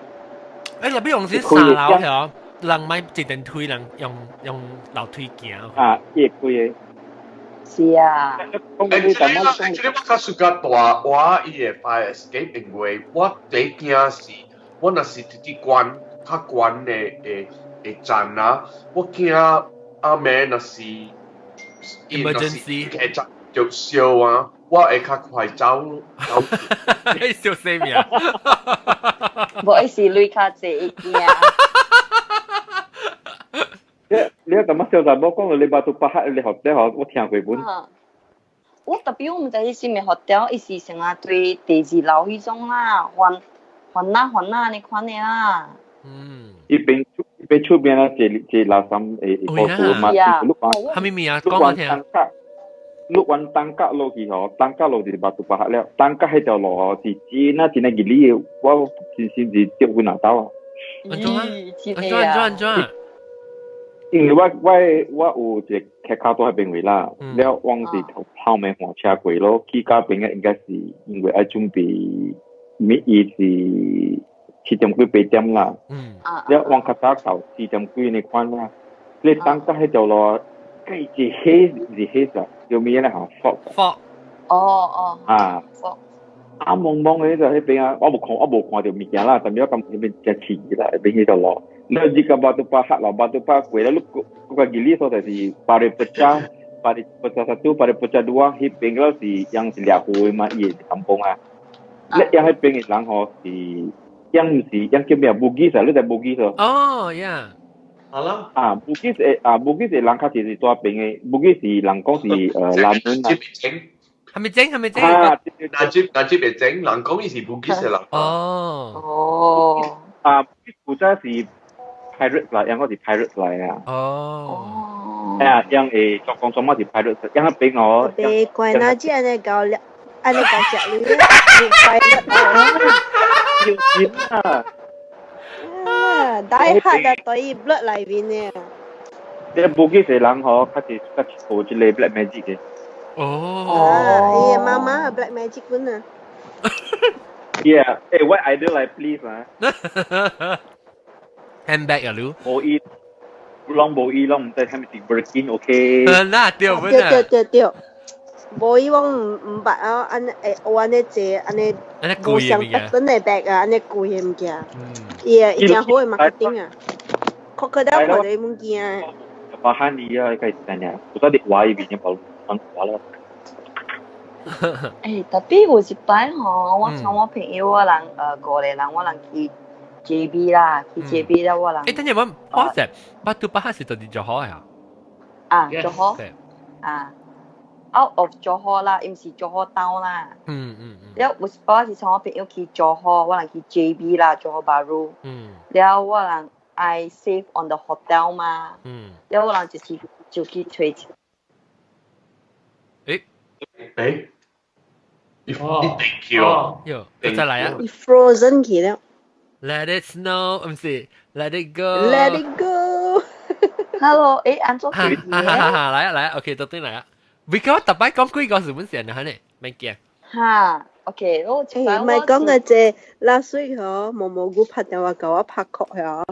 欸，那邊用是三樓係人買一電梯，人用樓梯行。啊，伊會開的。是啊。欸，這個我較 suka 大我伊的 fire escape，因為我第一驚是，我若是直直關較懸的站啊，我驚阿妹若是 emergency 會站著燒啊，我會較快走走。燒死命！無，伊是鐳較濟，伊驚。你感覺小查某講到你 Batu Pahat 你學咧學，我聽過本。我特別我毋知伊是毋是學條，伊是成啊對第二樓彼種啦，還還哪還哪按呢款的啦。嗯。伊邊伊邊出邊啊，坐坐垃圾的故事嘛，你講。啥物物啊？講我聽。你往 tangkak 落去吼，tangkak 落就是 Batu Pahat 了。tangkak 彼條路吼是真啊真啊吉利的，我真心是釣阮阿兜啊。按怎啊？按怎按怎按怎？因為我有一個客卡住彼邊位啦，了我是頭後面換車過咯，去到邊個應該是因為愛準備，咪伊是7點幾8點啦，了我較早到4點幾呢款啦，你 tangkak 彼條路，計是黑是黑色，叫咩咧？嚇，fog。 fog。哦哦。啊。啊濛濛的就彼邊啊，我無看著物件啦，但是我感覺彼邊真刺激啦，彼邊彼條路。你入到 Batu Pahat 啦，Batu Pahat 過了，你閣較吉利所在是 Parit Pecah，Parit Pecah 1，Parit Pecah 2，彼邊了是樣是獵戶的嘛，伊的kampung 啊。你樣彼邊的人吼是，樣毋是樣叫咩 Bugis 啊？你知 Bugis 哦？哦，呀。好啦。啊，Bugis 的啊，Bugis 的人較濟是住邊的，Bugis 是人講是南門啊。係咪整？係咪整？啊，那這邊整，人講伊是 Bugis 的人。哦。哦。啊，古早是 pirate 來，樣個是 pirate 來啊。哦。哎呀，樣會做工作嘛是 pirate，樣彼邊哦。別怪那只按呢搞了，按呢搞食你，pirate 要錢啊！啊，大黑啊，對 blood 內面呢。你 Bugis 的人吼，較濟較學這個 black magic 的。哦。啊，伊媽媽 black magic 本啊。 Yeah，欸，我 idol 來 please 啊。 Handbag 啊，你？無伊，攏無伊，攏毋知啥物是 Birkin，OK？那對本啊。對對對對，無伊我毋捌啊，按呢會學按呢坐，按呢無相特本的 bag 啊，按呢貴的物件。伊啊，伊誠好的 marketing 啊，crocodile 看著伊物件。巴漢尼啊，該是怎樣？有當佇話伊邊就講話咯。欸，特別有一擺吼，我參我朋友，我人五個人，我人去 JB 啦，去 JB 了我人。欸，等陣我我隻 Batu Pahat 是到佇柔佛啊？啊，柔佛。啊，out of 柔佛啦，伊毋是柔佛 town 啦。了有一擺是參我朋友去柔佛，我人去 JB 啦，柔佛 Bahru。了我人愛 save on the hotel 嘛。了我人就是就去揣。欸？欸？你定去哦？喲，再來啊！伊 frozen 去了。 Let it snow，毋是 Let it go。 Let it go。 Hello，欸，按怎？哈哈哈！來啊來啊，OK，到轉來啊。未講逐擺講幾個是本線啊，呢，免驚。哈，OK，我欸，唔係講個這 last week 嗬，毛毛菇拍電話共我拍曲嗬，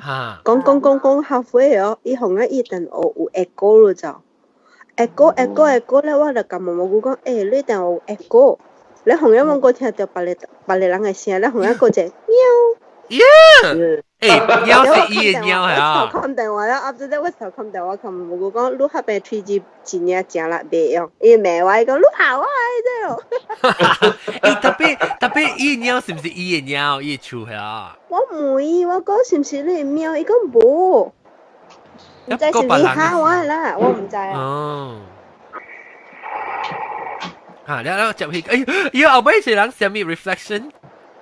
講講講講 halfway 嗬，伊予我伊電話有 echo 咯就，echo echo echo 咧，我就共毛毛菇講，欸，你電話有 echo，你予我我聽著別个別个人的聲，你予我閣一個喵。耶！欸，貓是伊的貓係啊。我頭看電話了，後仔我頭看電話，共毛毛菇講，你彼邊 3G 真正誠力袂用，伊罵我，伊講你跑我的哦。欸，特別特別，伊的貓是毋是伊的貓？伊的厝係啊。我問伊，我講是毋是你的貓？伊講無，毋知是毋是嚇我啦，我毋知啊。哦。嚇！了了接去，哎，伊後尾是人啥物 reflection？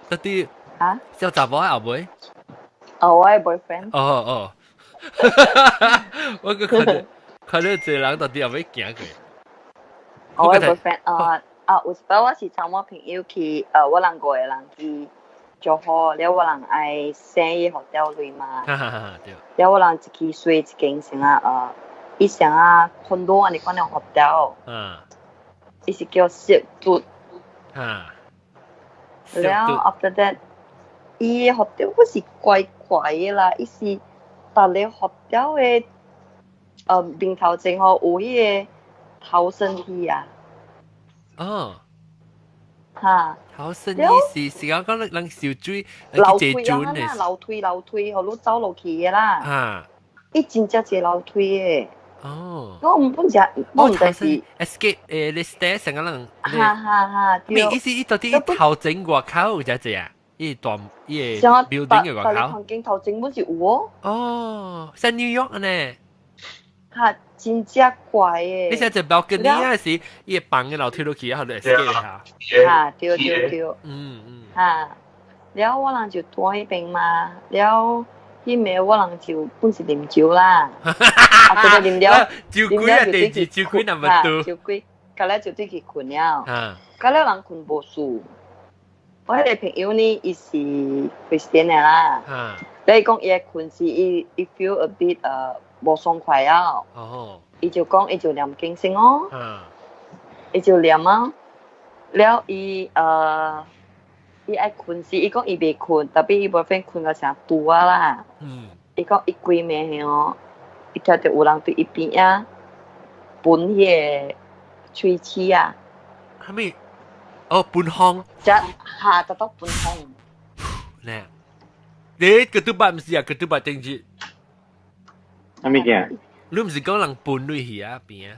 到底啊？小查某後尾？哦，我的 boyfriend。哦哦。我閣看著看著一個人到底後尾行過。我的 boyfriend 啊，啊，有一擺我是參我朋友去，我人五個人去做好，了我人愛生伊 hotel 鐳嘛。對。了我人一去睡一間先啊，伊啥啊 condo 按呢款的 hotel。伊是叫雪嘟。了 after that，伊的 hotel 我是怪怪的啦，伊是逐个 hotel 的面頭前吼有彼個逃生梯啊。哦。哈。逃生梯是講講人游水，樓梯啊，樓梯樓梯，予你走落去的啦。伊真正濟樓梯的。哦。我毋本只，我毋知是 escape 你 stay 成個人。哈哈哈！咩意思？伊到底伊頭前外口有遮濟啊？伊大伊個 building 嘅外口。環境頭前本是有哦。哦，在 New York 呢。哈，真正怪的。你寫隻 balcony 啊，是伊會放個樓梯落去，然後就 escape 下。哈，對對對。哈，了我人就住彼邊嘛，了彼暝我人就本是啉酒啦。啊，對對啉了，酒鬼啊，第二酒鬼那麼多。酒鬼，後來就對去睏了。後來人睏無事。我彼個朋友呢，伊是 Christian 的啦。你講伊睏時，伊 feel a bit 無爽快啊。伊就講，伊就念經先哦。伊就念啊。了伊伊愛睏時，伊講伊袂睏，tapi 伊 boyfriend 睏到成拄啊啦。伊講伊規暝哦，伊聽著有人對伊邊仔噴彼個喙齒啊。啥物？哦，噴風。只下得到噴風。呢？你ketupat毋是啊？ketupat 政治。啥物件？你毋是講人噴落去啊邊啊？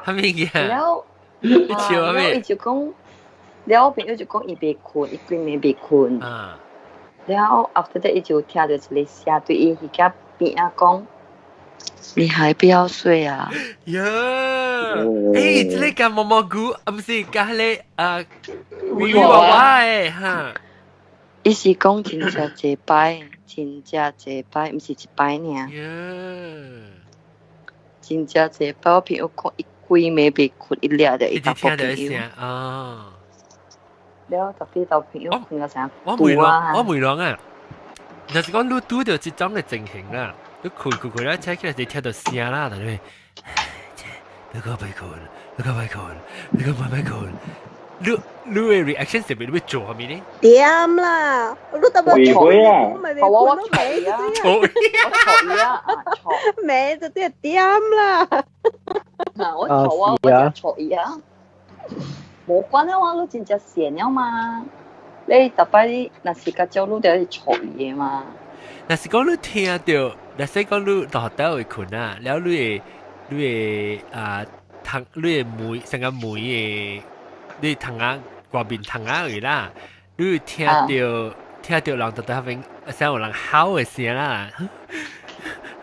啥物件？了，你笑啥物？伊就講，了我朋友就講伊袂睏，伊規暝袂睏。了 after that 伊就聽著一個聲對伊彼個邊仔講：你還不要睡啊？呀！欸，這個佮毛毛菇，啊，毋是佮彼個啊，娃娃的哈。伊是講真正濟擺，真正濟擺，毋是一擺爾。真正濟擺，我朋友講伊規暝袂睏，伊掠著伊查某朋友。啊！了特別到朋友睏到成我袂亂，我袂亂啊！若是講你拄著這種的情形啦，你睏睏睏咧，醒起來就聽著聲啦，就會，你閣袂睏，你閣袂睏，你閣袂睏。你的 reaction 是欲做啥物呢？點啦，你特別會啊！我錯啊！錯，我錯啊！錯，咩就啲點啦？嗱，我錯啊，我就錯伊啊！無關啊，我你真正善了嘛？你逐擺你若是較少，你就會錯伊的嘛。若是講你聽著，若是講你到學校會睏啊，了你會啊，窗你會門成個門的。你窗仔外面窗仔位啦，你會聽著人佇彼邊，像有人吼的聲啦，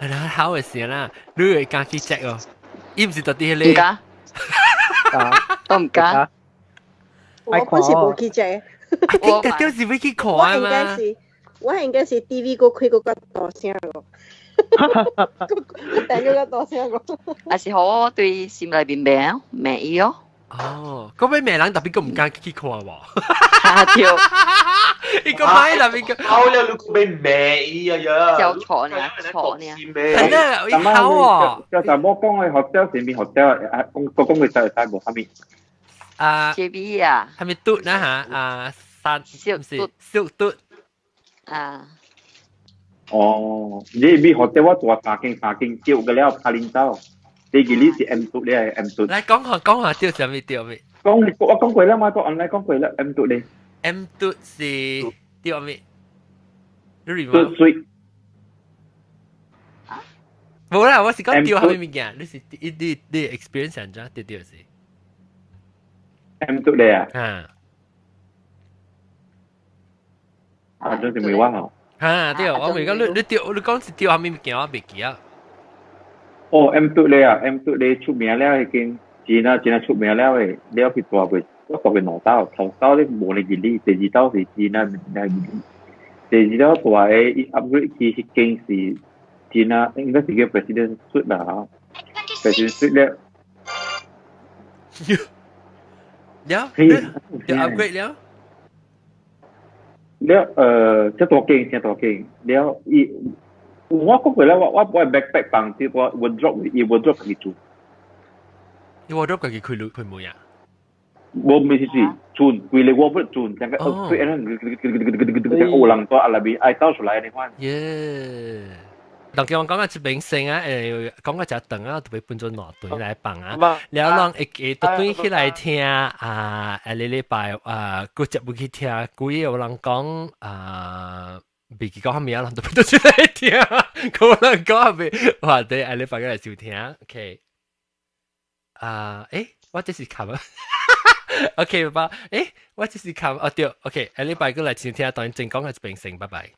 人吼的聲啦，你會敢去 check 哦？伊毋是佇彼個？毋敢，我毋敢。我本是無去 check。我就是欲去看嘛。我應該是 TV 閣開閣較大聲個。閣訂閣較大聲個。還是予我對心內面罵罵伊哦。哦，嗰尾罵人特別閣毋敢去看無？哈對，伊個買特別個，好了，你閣欲罵伊啊呀！叫錯呢，錯呢。係啦，伊好哦。叫查某講的學校是咩學校？啊，講講佢使使無啥物。啊，JB 啊，係咪嘟啦嚇？啊，山唔是小嘟。啊。哦，JB 學校我做三間三間叫個了，拍領導。你記你是 M 嘟，你係 M 嘟。來講下講下對啥物對物？講我講過啦嘛，都 online 講過啦，M 嘟咧。 M 嘟是對物？你嘟水。無啦，我是講對啥物物件？你是你 experience 按怎對對是？M 嘟咧啊？啊。啊，就是沒我吼。哈對，我未講你對，你講是對啥物物件，我袂記啊。哦，M 嘟咧啊，M 嘟咧出名了已經，真啊真啊出名了的，了去大過，我大過兩道，頭道咧無咧熱力，第二道是真啊真啊熱力，第二道大的伊 upgrade 去彼間是真啊，應該是叫 President Suite 啦， Fashion Street 了。了，你 upgrade 了？了，這大間，這大間，了，伊我講過咧，我 backpack 放啲我 wardrobe，伊 wardrobe 自己做。伊 wardrobe 自己開開門啊？無唔是是轉，規個 wardrobe 轉，成個 upgrade 咧，有人在內面愛倒出來你看。耶！當叫我講啊，一邊先啊，講個只長啊，特別分做兩段來放啊。了人會會特轉起來聽啊，下禮拜啊，閣接入去聽，幾有人講啊，未記講啥物啊，人特別都出來聽，可能講未，哇！對，下禮拜來收聽，OK。啊，我這是冚啊，OK 吧？我這是冚，哦對，OK，下禮拜閣來收聽，當然正講嘅一邊先，拜拜。